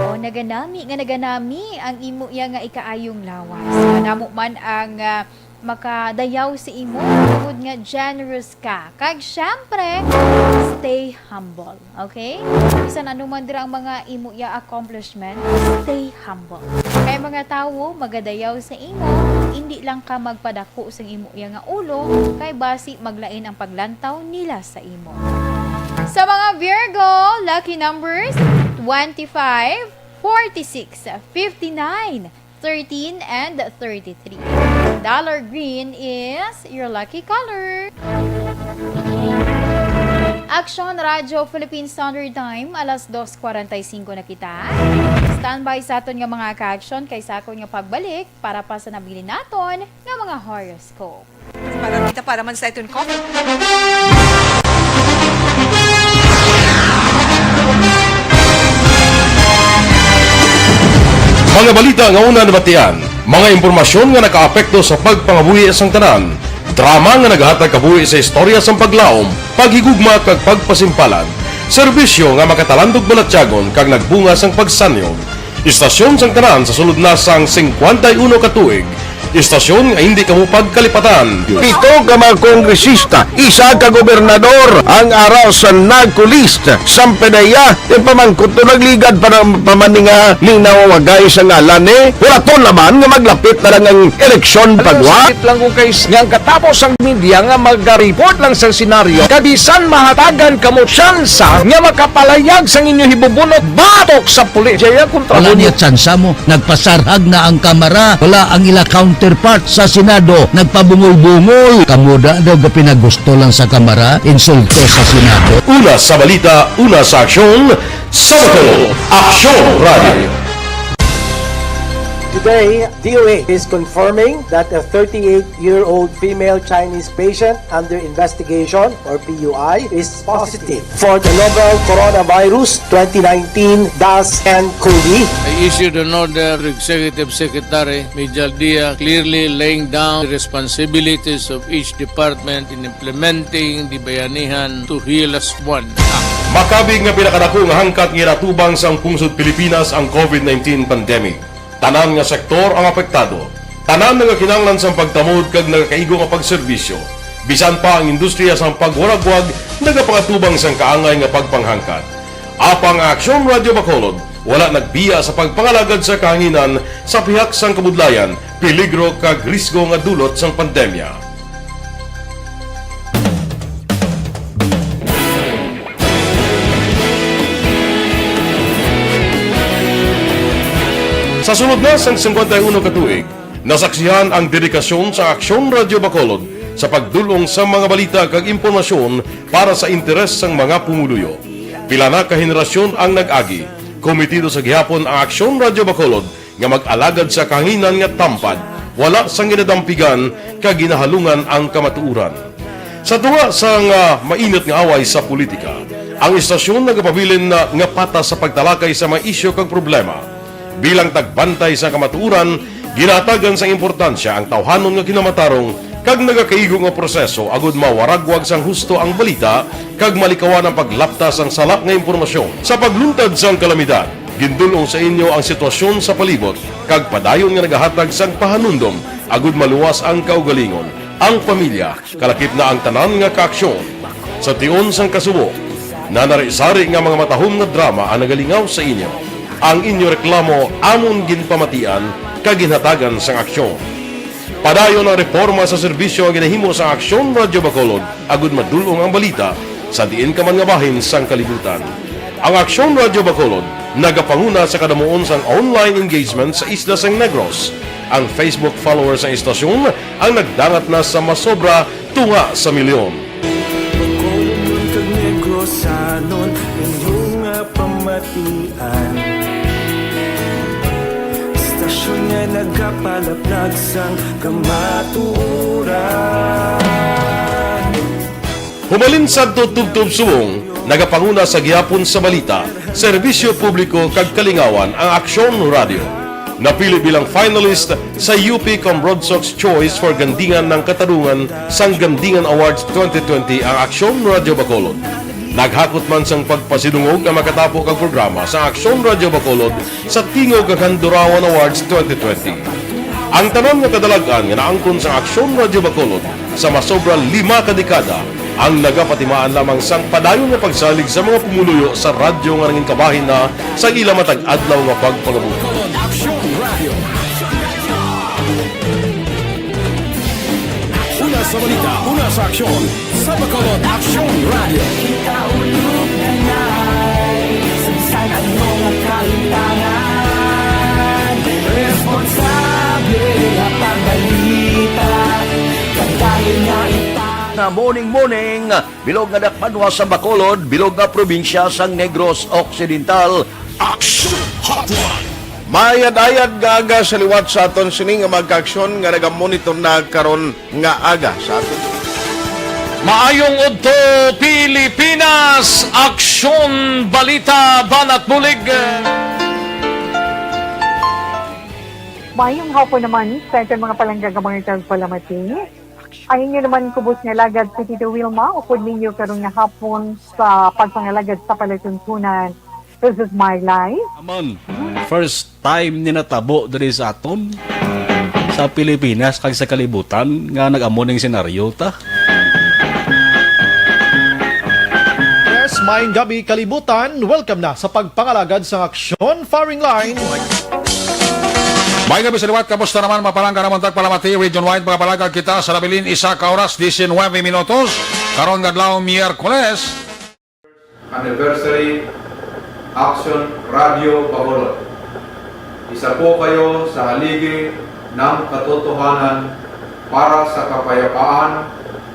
O naganami nga naganami ang imo iya nga ikaayong lawas. Madamo man ang, ah, makadayaw sa imo tungod nga generous ka. Kag syempre, stay humble, okay? Bisan ano man dira ang mga imo iya accomplishment, stay humble. Kay mga tawo magadayaw sa imo, indi lang ka magpadako sang imo iya nga ulo, kay basi maglain ang paglantaw nila sa imo. Sa mga Virgo, lucky numbers, twenty-five, forty-six, fifty-nine, thirteen, and thirty-three. Dollar green is your lucky color. Aksyon Radyo Philippine Standard Time, alas dos cuarenta y cinco na kita. Standby sa aton nga mga ka-aksyon kay sa akon nga pagbalik para pa sa nabilin naton nga mga horoscope. Para kita, para man sa iton coffee. Mga balita nga una nabatian, mga impormasyon nga nakaapekto sa pagpangabuhi sang tanan, drama nga nagahatag kabuhi sa istorya sang paglaom, paghigugma kag pagpasimpalan, serbisyo nga makatalandog balatyagon kag nagbunga sang pagsanyog. Istasyon sang tanan sa sulod na sang singkwenta y uno ka tuig. Istasyon nga hindi kamo pagkalipatan. Pito ka mga kongresista, isa ka gobernador ang ara sa NARCO list. Sang PDEA, ipamangkot to nagligad pa na, pa man ni nga ning nawawagay sa ngalan ni. Hulaton naman nga maglapit na lang ang eleksyon. Alam mo, pagwa. Sakit lang kung kay s-, nga ang katapos ang media nga mag-report lang sa senaryo, kabisan mahatagan kamo tsansa nga makapalayag sang inyo hibubunot batok sa pulis. Jaya kontra. Wala mo niya tsansa mo. Nagpasarhag na ang Kamara. Wala ang ila counterpart sa Senado. Nagpabungol-bungol. Kamo da daw ga pinagusto lang sa Kamara, insulto sa Senado. Una sa balita, una sa aksyon, sa Bacolod, Aksyon Radio. Today, D O H is confirming that a thirty-eight-year-old female Chinese patient under investigation, or P U I, is positive for the novel Coronavirus twenty nineteen dash nCoV. I issued an order to Executive Secretary Mijal Dia, clearly laying down the responsibilities of each department in implementing the Bayanihan to Heal Us One Act. Makabig nga pinakadako nga hangkat nga ginatubang sang pungsod Pilipinas ang COVID nineteen pandemic. Tanan nga sektor ang apektado. Tanan nagakinahanglan sang pagtamod kag nagakaigo nga pagserbisyo. Bisan pa ang industriya sang pagwaragwag nagapangatubang sang kaangay nga pagpanghangkat. Apang ang Aksyon Radio Bacolod wala nagbiya sa pagpangalagad sa kahanginan sa pihak sang kabudlayan, peligro kag risgo nga dulot sang pandemya. Sa sulod na sang singkwenta y uno ka tuig, nasaksihan ang dedikasyon sa Aksyon Radio Bacolod sa pagdul-ong sa mga balita kag impormasyon para sa interes sang mga pumuluyo. Pila na ka henerasyon ang nag-agi. Komitido sa gihapon ang Aksyon Radio Bacolod nga mag-alagad sa kahanginan nga tampad, wala sang ginadampigan kag ginahalungan ang kamatuoran. Sa tunga sang, ah, mainit nga away sa politika, ang istasyon nagapabilin na nga patas sa pagtalakay sa mga isyu kag problema. Bilang tagbantay sa kamatuoran, ginahatagan sang importansya ang tawhanon nga kinamatarong kag nagakaigo nga proseso agud mawaragwag sang husto ang balita kag malikawan ang paglapta sang sala nga impormasyon. Sa pagluntad sang kalamidad, Gindul-ong sa inyo ang sitwasyon sa palibot kag padayon nga nagahatag sang pahanumdom agud maluwas ang kaugalingon, ang pamilya, kalakip na ang tanan nga kaaksyon. Sa tion sang kasubo, nanari-sari nga mga matahom nga drama ang nagalingaw sa inyo. Ang inyo reklamo amon ginpamatian kag ginhatagan sang aksyon. Padayon ang reporma sa serbisyo nga ginahimo sang Aksyon Radyo Bacolod agud madul-ong ang balita sa diin ka man nga bahin sang kalibutan. Ang Aksyon Radyo Bacolod nagapanguna sa kadamuon sang online engagement sa isla sang Negros. Ang Facebook followers sang istasyon ang nagdangat na sa masobra tunga sa milyon. Bacolodnon kag Negrosanon, inyo nga pamatian. Istasyon nga nagapalaplag sang kamatuoran. Humalin sadto tubtob subong, nagapanguna sa gihapon sa balita, serbisyo publiko kag kalingawan ang Aksyon Radyo. Napili bilang finalist sa U P Cambrodsoc's Choice for Gandingan ng Katarungan sang Gandingan Awards twenty twenty ang Aksyon Radyo Bacolod. Naghakot man sang pagpasidungog ang makatapo kag programa sa Aksyon Radyo Bacolod sa Tingog kag Handurawan Awards twenty twenty. Ang tanan nga kadalag-an nga naangkon sang Aksyon Radyo Bacolod sa masobra lima ka dekada ang nagapatimaan lamang sang padayon nga pagsalig sa mga pumuluyo sa radyo nga nangin kabahin na sa ila matag adlaw nga pagpangabuhi. Aksyon Radio. Una sa balita, una sa aksyon, sa Bacolod Aksyon Radio. Kita ulog na nai, sa bisan ano nga kalimtangan, responsable nga pagbalita, pagdali nga ita. Na morning, morning, bilog nga dakbanwa sa Bacolod, bilog nga probinsya sang Negros Occidental. Aksyon Hotline. Maayad-ayad nga aga sa liwat sa aton sini nga mga kaaksyon nga nagamonitor na karon nga aga sa aton. Maayong udto, Pilipinas! Aksyon, balita, banat bulig. Maayong hapon naman sa aton mga palangga nga mga tagpalamati. Ang inyo naman kubos nga alagad si Tito Wilma, upod ninyo karon nga hapon sa pagpangalagad sa palatuntunan. This is my life. Amon, first time ni natabo diri sa aton, sa Pilipinas kag sa kalibutan nga nag-amo ning senaryo ta. Yes, maayong gabi kalibutan. Welcome na sa pagpangalagad sang aksyon firing line. Maayong gabi sa liwat. Kamusta naman, mapalangga namon tagpalamati region-wide? Mga palangga, kita sa nabilin isa ka oras, diecinuebe minutos. Karon nga adlaw, Miyerkules. Anniversary Action Radio Bacolod. Isa po kayo sa haligi ng katotohanan para sa kapayapaan,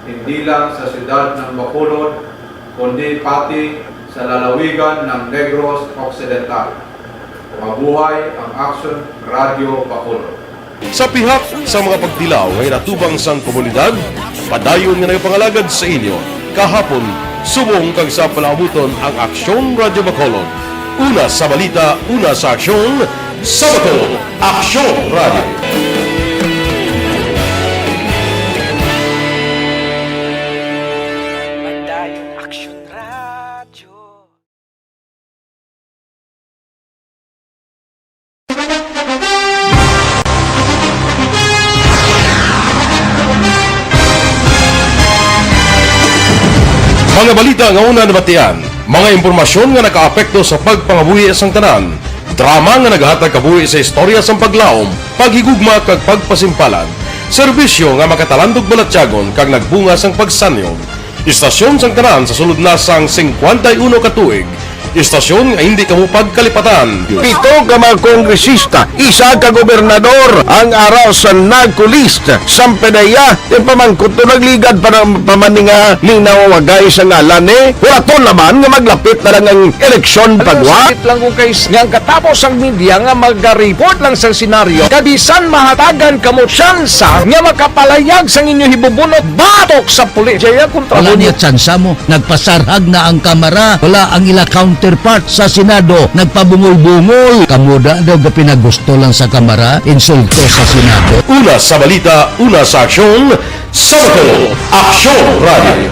hindi lang sa siyudad ng Bacolod, kundi pati sa lalawigan ng Negros Occidental. Mabuhay ang Action Radio Bacolod. Sa pihak sa mga pagtilaw nga ginatubang sang komunidad, padayon nga nagapangalagad sa inyo kahapon, subong kag sa palaabuton ang Aksyon Radyo Bacolod. Una sa balita, una sa aksyon, sa Bacolod, Aksyon Radyo. Padayon Aksyon Radyo. Mga balita nga una nabatian, mga impormasyon nga nakaapekto sa pagpangabuhi sang tanan, drama nga nagahatag kabuhi sa istorya sang paglaom, paghigugma kag pagpasimpalan, serbisyo nga makatalandog balatyagon kag nagbunga sang pagsanyog. Istasyon sang tanan sa sulod na sang singkwenta y uno ka tuig. Istasyon nga hindi kamo pagkalipatan. Pito ka mga kongresista, isa ka gobernador ang ara sa NAGCO list. Sampadaya, yung pamangkot to nagligad pa ng pamaninga ni nawawagay sa ngalan eh. Wala to naman nga maglapit na lang ang eleksyon pagwa. Sakit lang kung kay nga ang katapos ang media nga magariport lang sa senaryo. Kabisan mahatagan kamo tsansa nga makapalayag sang inyo hibubunot batok sa pulis. Jaya kontra Wala mo niya tsansa mo. Nagpasarhag na ang Kamara. Wala ang ila counterpart sa Senado. Nagpabungol-bungol. Kamo da daw gapinagusto lang sa Kamara. Insulto sa Senado. Una sa balita, una sa aksyon, sa Bacolod, Aksyon Radio.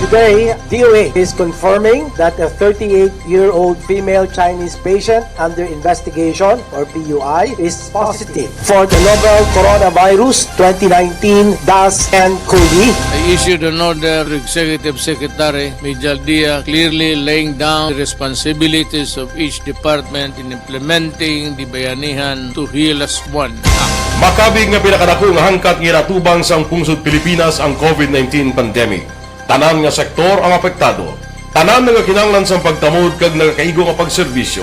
Today, D O H is confirming that a thirty-eight-year-old female Chinese patient under investigation, or P U I, is positive for the novel coronavirus twenty nineteen dash N COVID. I issued an order to Executive Secretary Mijal Dia, clearly laying down the responsibilities of each department in implementing the Bayanihan to Heal Us One Act. Makabig nga pinakadako nga hangkat nga ginatubang sang pungsod Pilipinas ang COVID nineteen pandemic. Tanan nga sektor ang apektado. Tanan nga kinahanglan sang pagtamod kag nagakaigo nga pagserbisyo.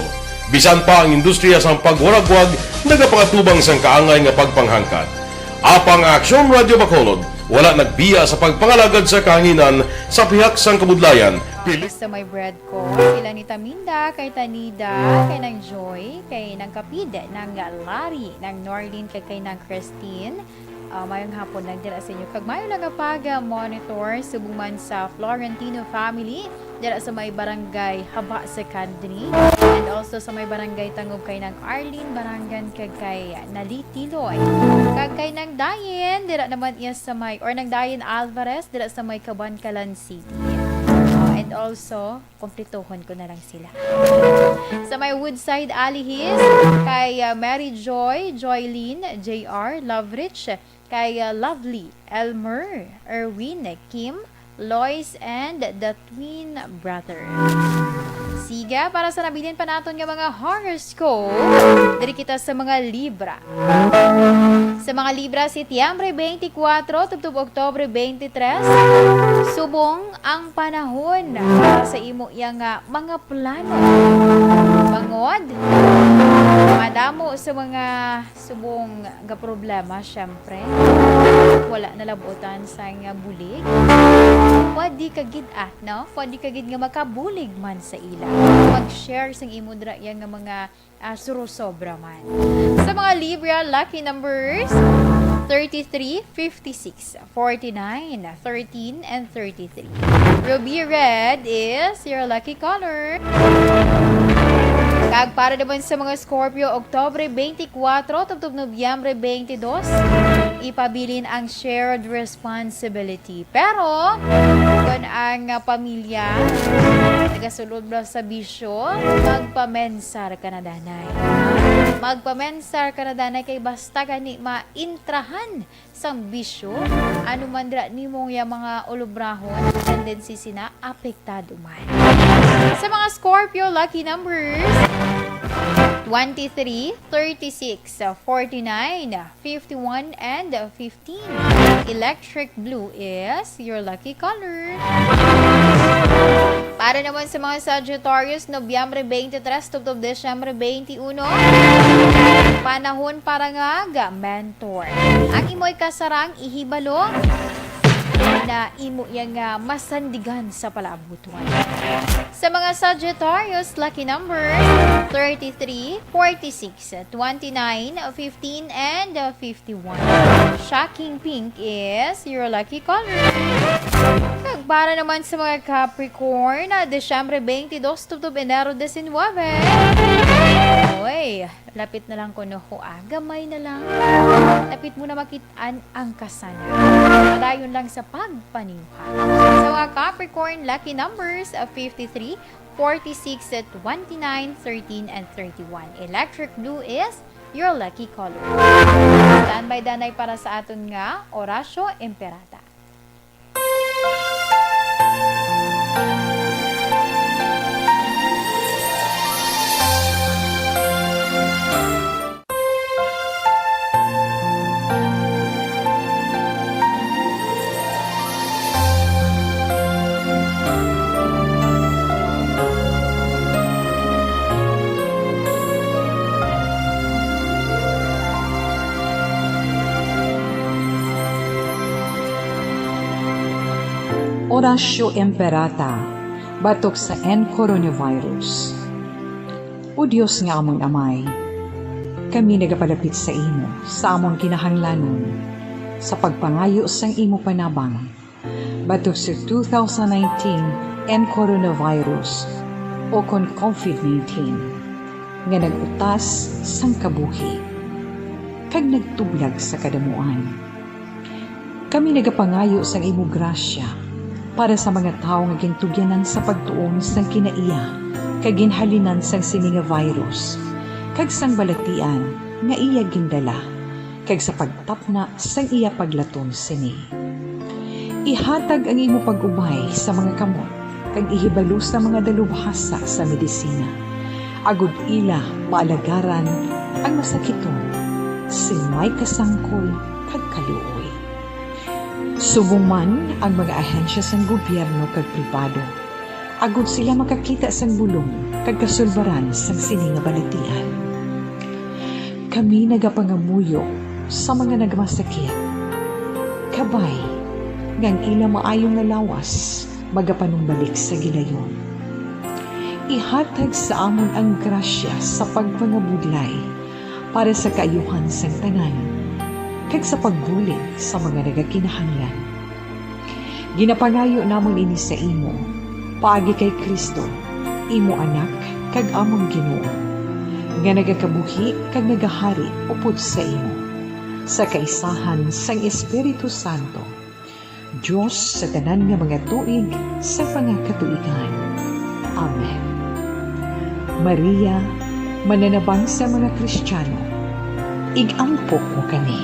Bisan pa ang industriya sang pagwaragwag nagapangatubang sang kaangay nga pagpanghangkat. Apang ang Aksyon Radio Bacolod wala nagbiya sa pagpangalagad sa kahanginan sa pihak sang kabudlayan. Pili- Sa may bread ko, sila ni Taminda, kay Tanida, kay Nang Joy, kay Nang Kapid, Nang Larry, Nang Norlin, kag kay Nang Christine. Ah, mayong hapon lang dira sa inyo. Kag mayo lang nga pag-monitor subong man sa Florentino family dira sa may barangay Haba Secondary, and also sa may barangay Tangub kay Nang Arlene Barangan kag kay Nali Tiloy, kag kay Nang Dayen dira naman iya sa may, or Nang Dayen Alvarez dira sa may Kabankalan City. Ah, and also, kumpletohon ko na lang sila. Sa may Woodside Alihis, kay, ah, Mary Joy, Joylene, J R, Loverich, kay, ah, Lovely, Elmer, Erwin, Kim, Lois, and the twin brother. Siga, para sa nabilin pa naton nga mga horoscope, diri kita sa mga Libra. Sa mga Libra, Setyembre twenty-four tubtob Oktubre twenty-three, subong ang panahon para sa imo iya nga mga plano. Bangod, madamo sa mga subong nga problema, syempre. Wala nalabutan sa nga bulig. Pwede ka gid, ah, no? Pwede ka gid nga makabulig man sa ila. Mag-share sang imo dira iya nga mga, ah, surosobra man. Sa mga Libra, lucky numbers, thirty-three, fifty-six, forty-nine, thirteen, and thirty-three. Ruby red is your lucky color. Kag para naman sa mga Scorpio, Oktubre twenty-four tubtob Nobyembre twenty-two, ipabilin ang shared responsibility. Pero kung ang, ah, pamilya nagasulod lang sa bisyo, magpamensar ka na, danay. Magpamensar ka na, danay, kay basta gani maintrahan sang bisyo, ano man dira nimo nga mga ulubrahon, tendency sina apektado man. Sa mga Scorpio, lucky numbers, twenty-three, thirty-six, forty-nine, fifty-one, and fifteen. Electric blue is your lucky color. Para naman sa mga Sagittarius, Nobyembre twenty-three tubtob Disyembre twenty-one, panahon para nga ga-mentor. Ang imo'y kasarang ihibalo na imo iya nga masandigan sa palaabuton. Sa mga Sagittarius, lucky numbers, thirty-three, forty-six, twenty-nine, fifteen, and fifty-one. Shocking pink is your lucky color. Kag para naman sa mga Capricorn, ah, Disyembre twenty-two tubtob Enero diecinuebe. Oy, lapit na lang kuno ho, ah. Gamay na lang. Lapit mo na makit-an ang kasana. Padayon lang sa pagpaninguha. Sa mga Capricorn, lucky numbers of fifty-three, forty-six, twenty-nine, thirteen, and thirty-one. Electric blue is your lucky color. Standby, danay, para sa aton nga Orasyo Imperata. Orasyo Imperata, batok sa N coronavirus. O Dios nga amon Amay, kami nagapalapit sa imo sa amon kinahanglanon sa pagpangayo sang imo panabang batok sa two thousand nineteen N coronavirus, o kon COVID nineteen, nga nag-utas sang kabuhi kag nagtublag sa kadamuan. Kami nagapangayo sang imo grasya Para sa mga tawo nga gintugyanan sa pagtuon sang kinaiya kag ginhalinan sang sini nga virus, kag sang balatian nga iya gindala, kag sa pagtapna sang iya paglaton sini. Ihatag ang imo pag-ubay sa mga kamot, kag ihibalo sa mga dalubhasa sa medisina, agod ila maalagaran ang masakiton sing may kasangkol kag kaluoy. Subong man ang mga ahensya sang gobyerno kag pribado, agod sila makakita sang bulong kag kasulbaran sang sini nga balatian. Kami nagapangamuyo sa mga nagmasakit, kabay nga ang ila maayo nga lawas magapanumbalik sa gilayon. Ihatag sa amon ang grasya sa pagpangabudlay para sa kaayuhan sang tanan, kag sa pagbulig sa mga nagakinahanglan. Ginapangayo namon ini sa imo, paagi kay Cristo, imo Anak kag amon Ginoo, nga nagakabuhi kag nagahari upod sa imo, sa kaisahan sang Espiritu Santo, Dios sa tanan nga mga tuig sa mga katuigan. Amen. Maria, mananabang sa mga Kristiyano, ig-ampo mo kami.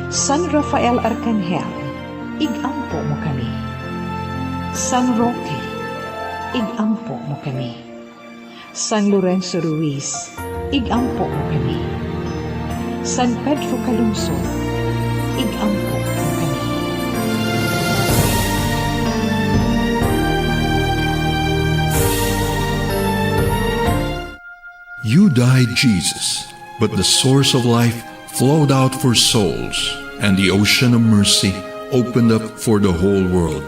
San Rafael Arkanghel, ig-ampo mo kami. San Roque, ig-ampo mo kami. San Lorenzo Ruiz, ig-ampo mo kami. San Pedro Calungsod, ig-ampo mo kami. You died, Jesus, but the source of life flowed out for souls, and the ocean of mercy opened up for the whole world.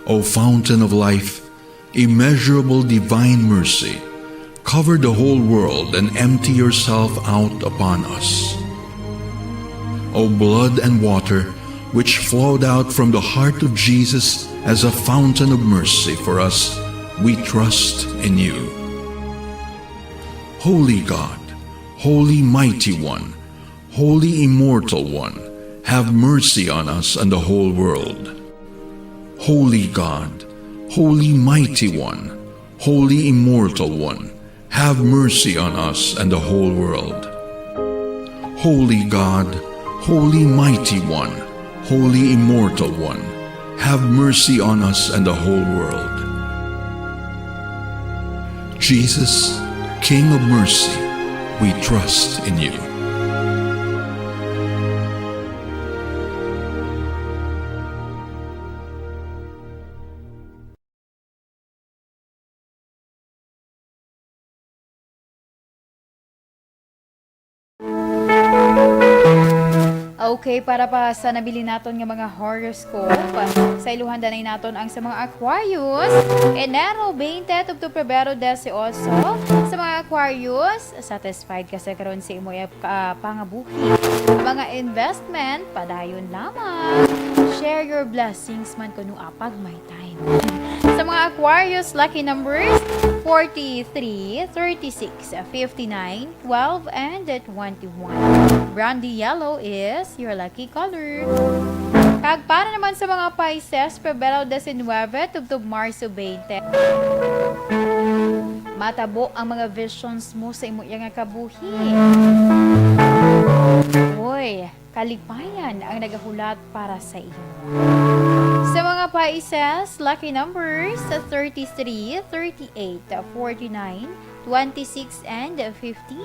O fountain of life, immeasurable divine mercy, cover the whole world and empty yourself out upon us. O blood and water, which flowed out from the heart of Jesus as a fountain of mercy for us, we trust in you. Holy God, Holy Mighty One, Holy Immortal One, have mercy on us and the whole world. Holy God, Holy Mighty One, Holy Immortal One, have mercy on us and the whole world. Holy God, Holy Mighty One, Holy Immortal One, have mercy on us and the whole world. Jesus, King of mercy, we trust in you. Okay, para pa sa nabilin naton nga mga horoscope, sa iluhan danay naton ang sa mga Aquarius, Enero twenty tubtob Pebrero dieciocho. Sa mga Aquarius, satisfied ka sa karon sa imo, ah, pangabuhi. Mga investment, padayon lamang. Share your blessings man kuno, ah, pag may time. Sa mga Aquarius, lucky numbers, forty-three, thirty-six, fifty-nine, twelve, and twenty-one. Brandy yellow is your lucky color. Kag para naman sa mga Pisces, Pebrero diecinuebe tubtob Marso twenty. Matabo ang mga visions mo sa imo iya nga kabuhi. Uy, kalipayan ang nagahulat para sa imo. Sa mga Pisces, lucky numbers, thirty-three, thirty-eight, forty-nine, twenty-six, and fifteen.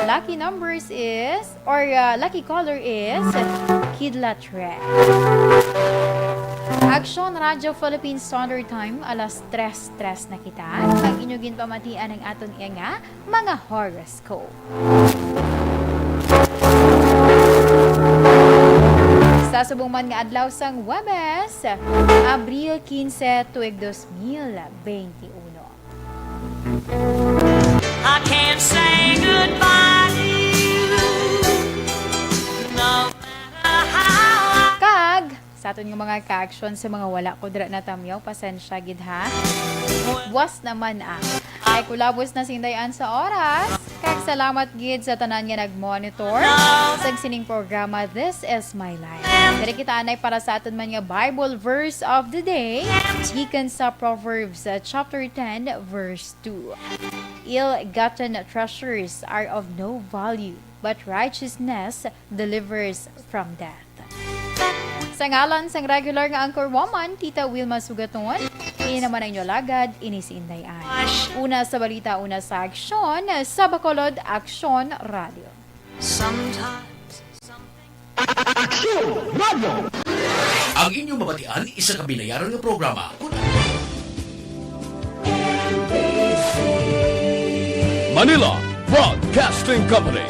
Lucky numbers is, or, uh, lucky color is kidlat red. Aksyon Radyo Philippine Standard Time, alas tres tres na kita. Ang inyo ginpamatian ang aton iya nga mga horoscope. Sa subong man nga adlaw sang Huwebes, Abril quince, tuig dos mil veintiuno. I can't say goodbye to you, no matter how I Kag, sa aton nga mga ka-action, sa mga wala ko dira natamyaw, pasensya gid, ha? Buwas naman, ah. Ay, kulabos na sing dayan sa oras. Kag salamat gid sa tanan nga nag-monitor sa sining programa, This Is My Life. Diri kita anay para sa aton man nga Bible verse of the day, gikan sa Proverbs, uh, chapter ten, verse two. Ill-gotten treasures are of no value, but righteousness delivers from death. Sa ngalan sang regular nga anchor woman, Tita Wilma Sugaton, ini naman ang inyo alagad, ini si Inday Ann. Una sa balita, una sa aksyon, sa Bacolod Aksyon Radio. Sometimes something Aksyon Radio! Ang inyong mabatian isa ka binayaran nga programa. Manila Broadcasting Company.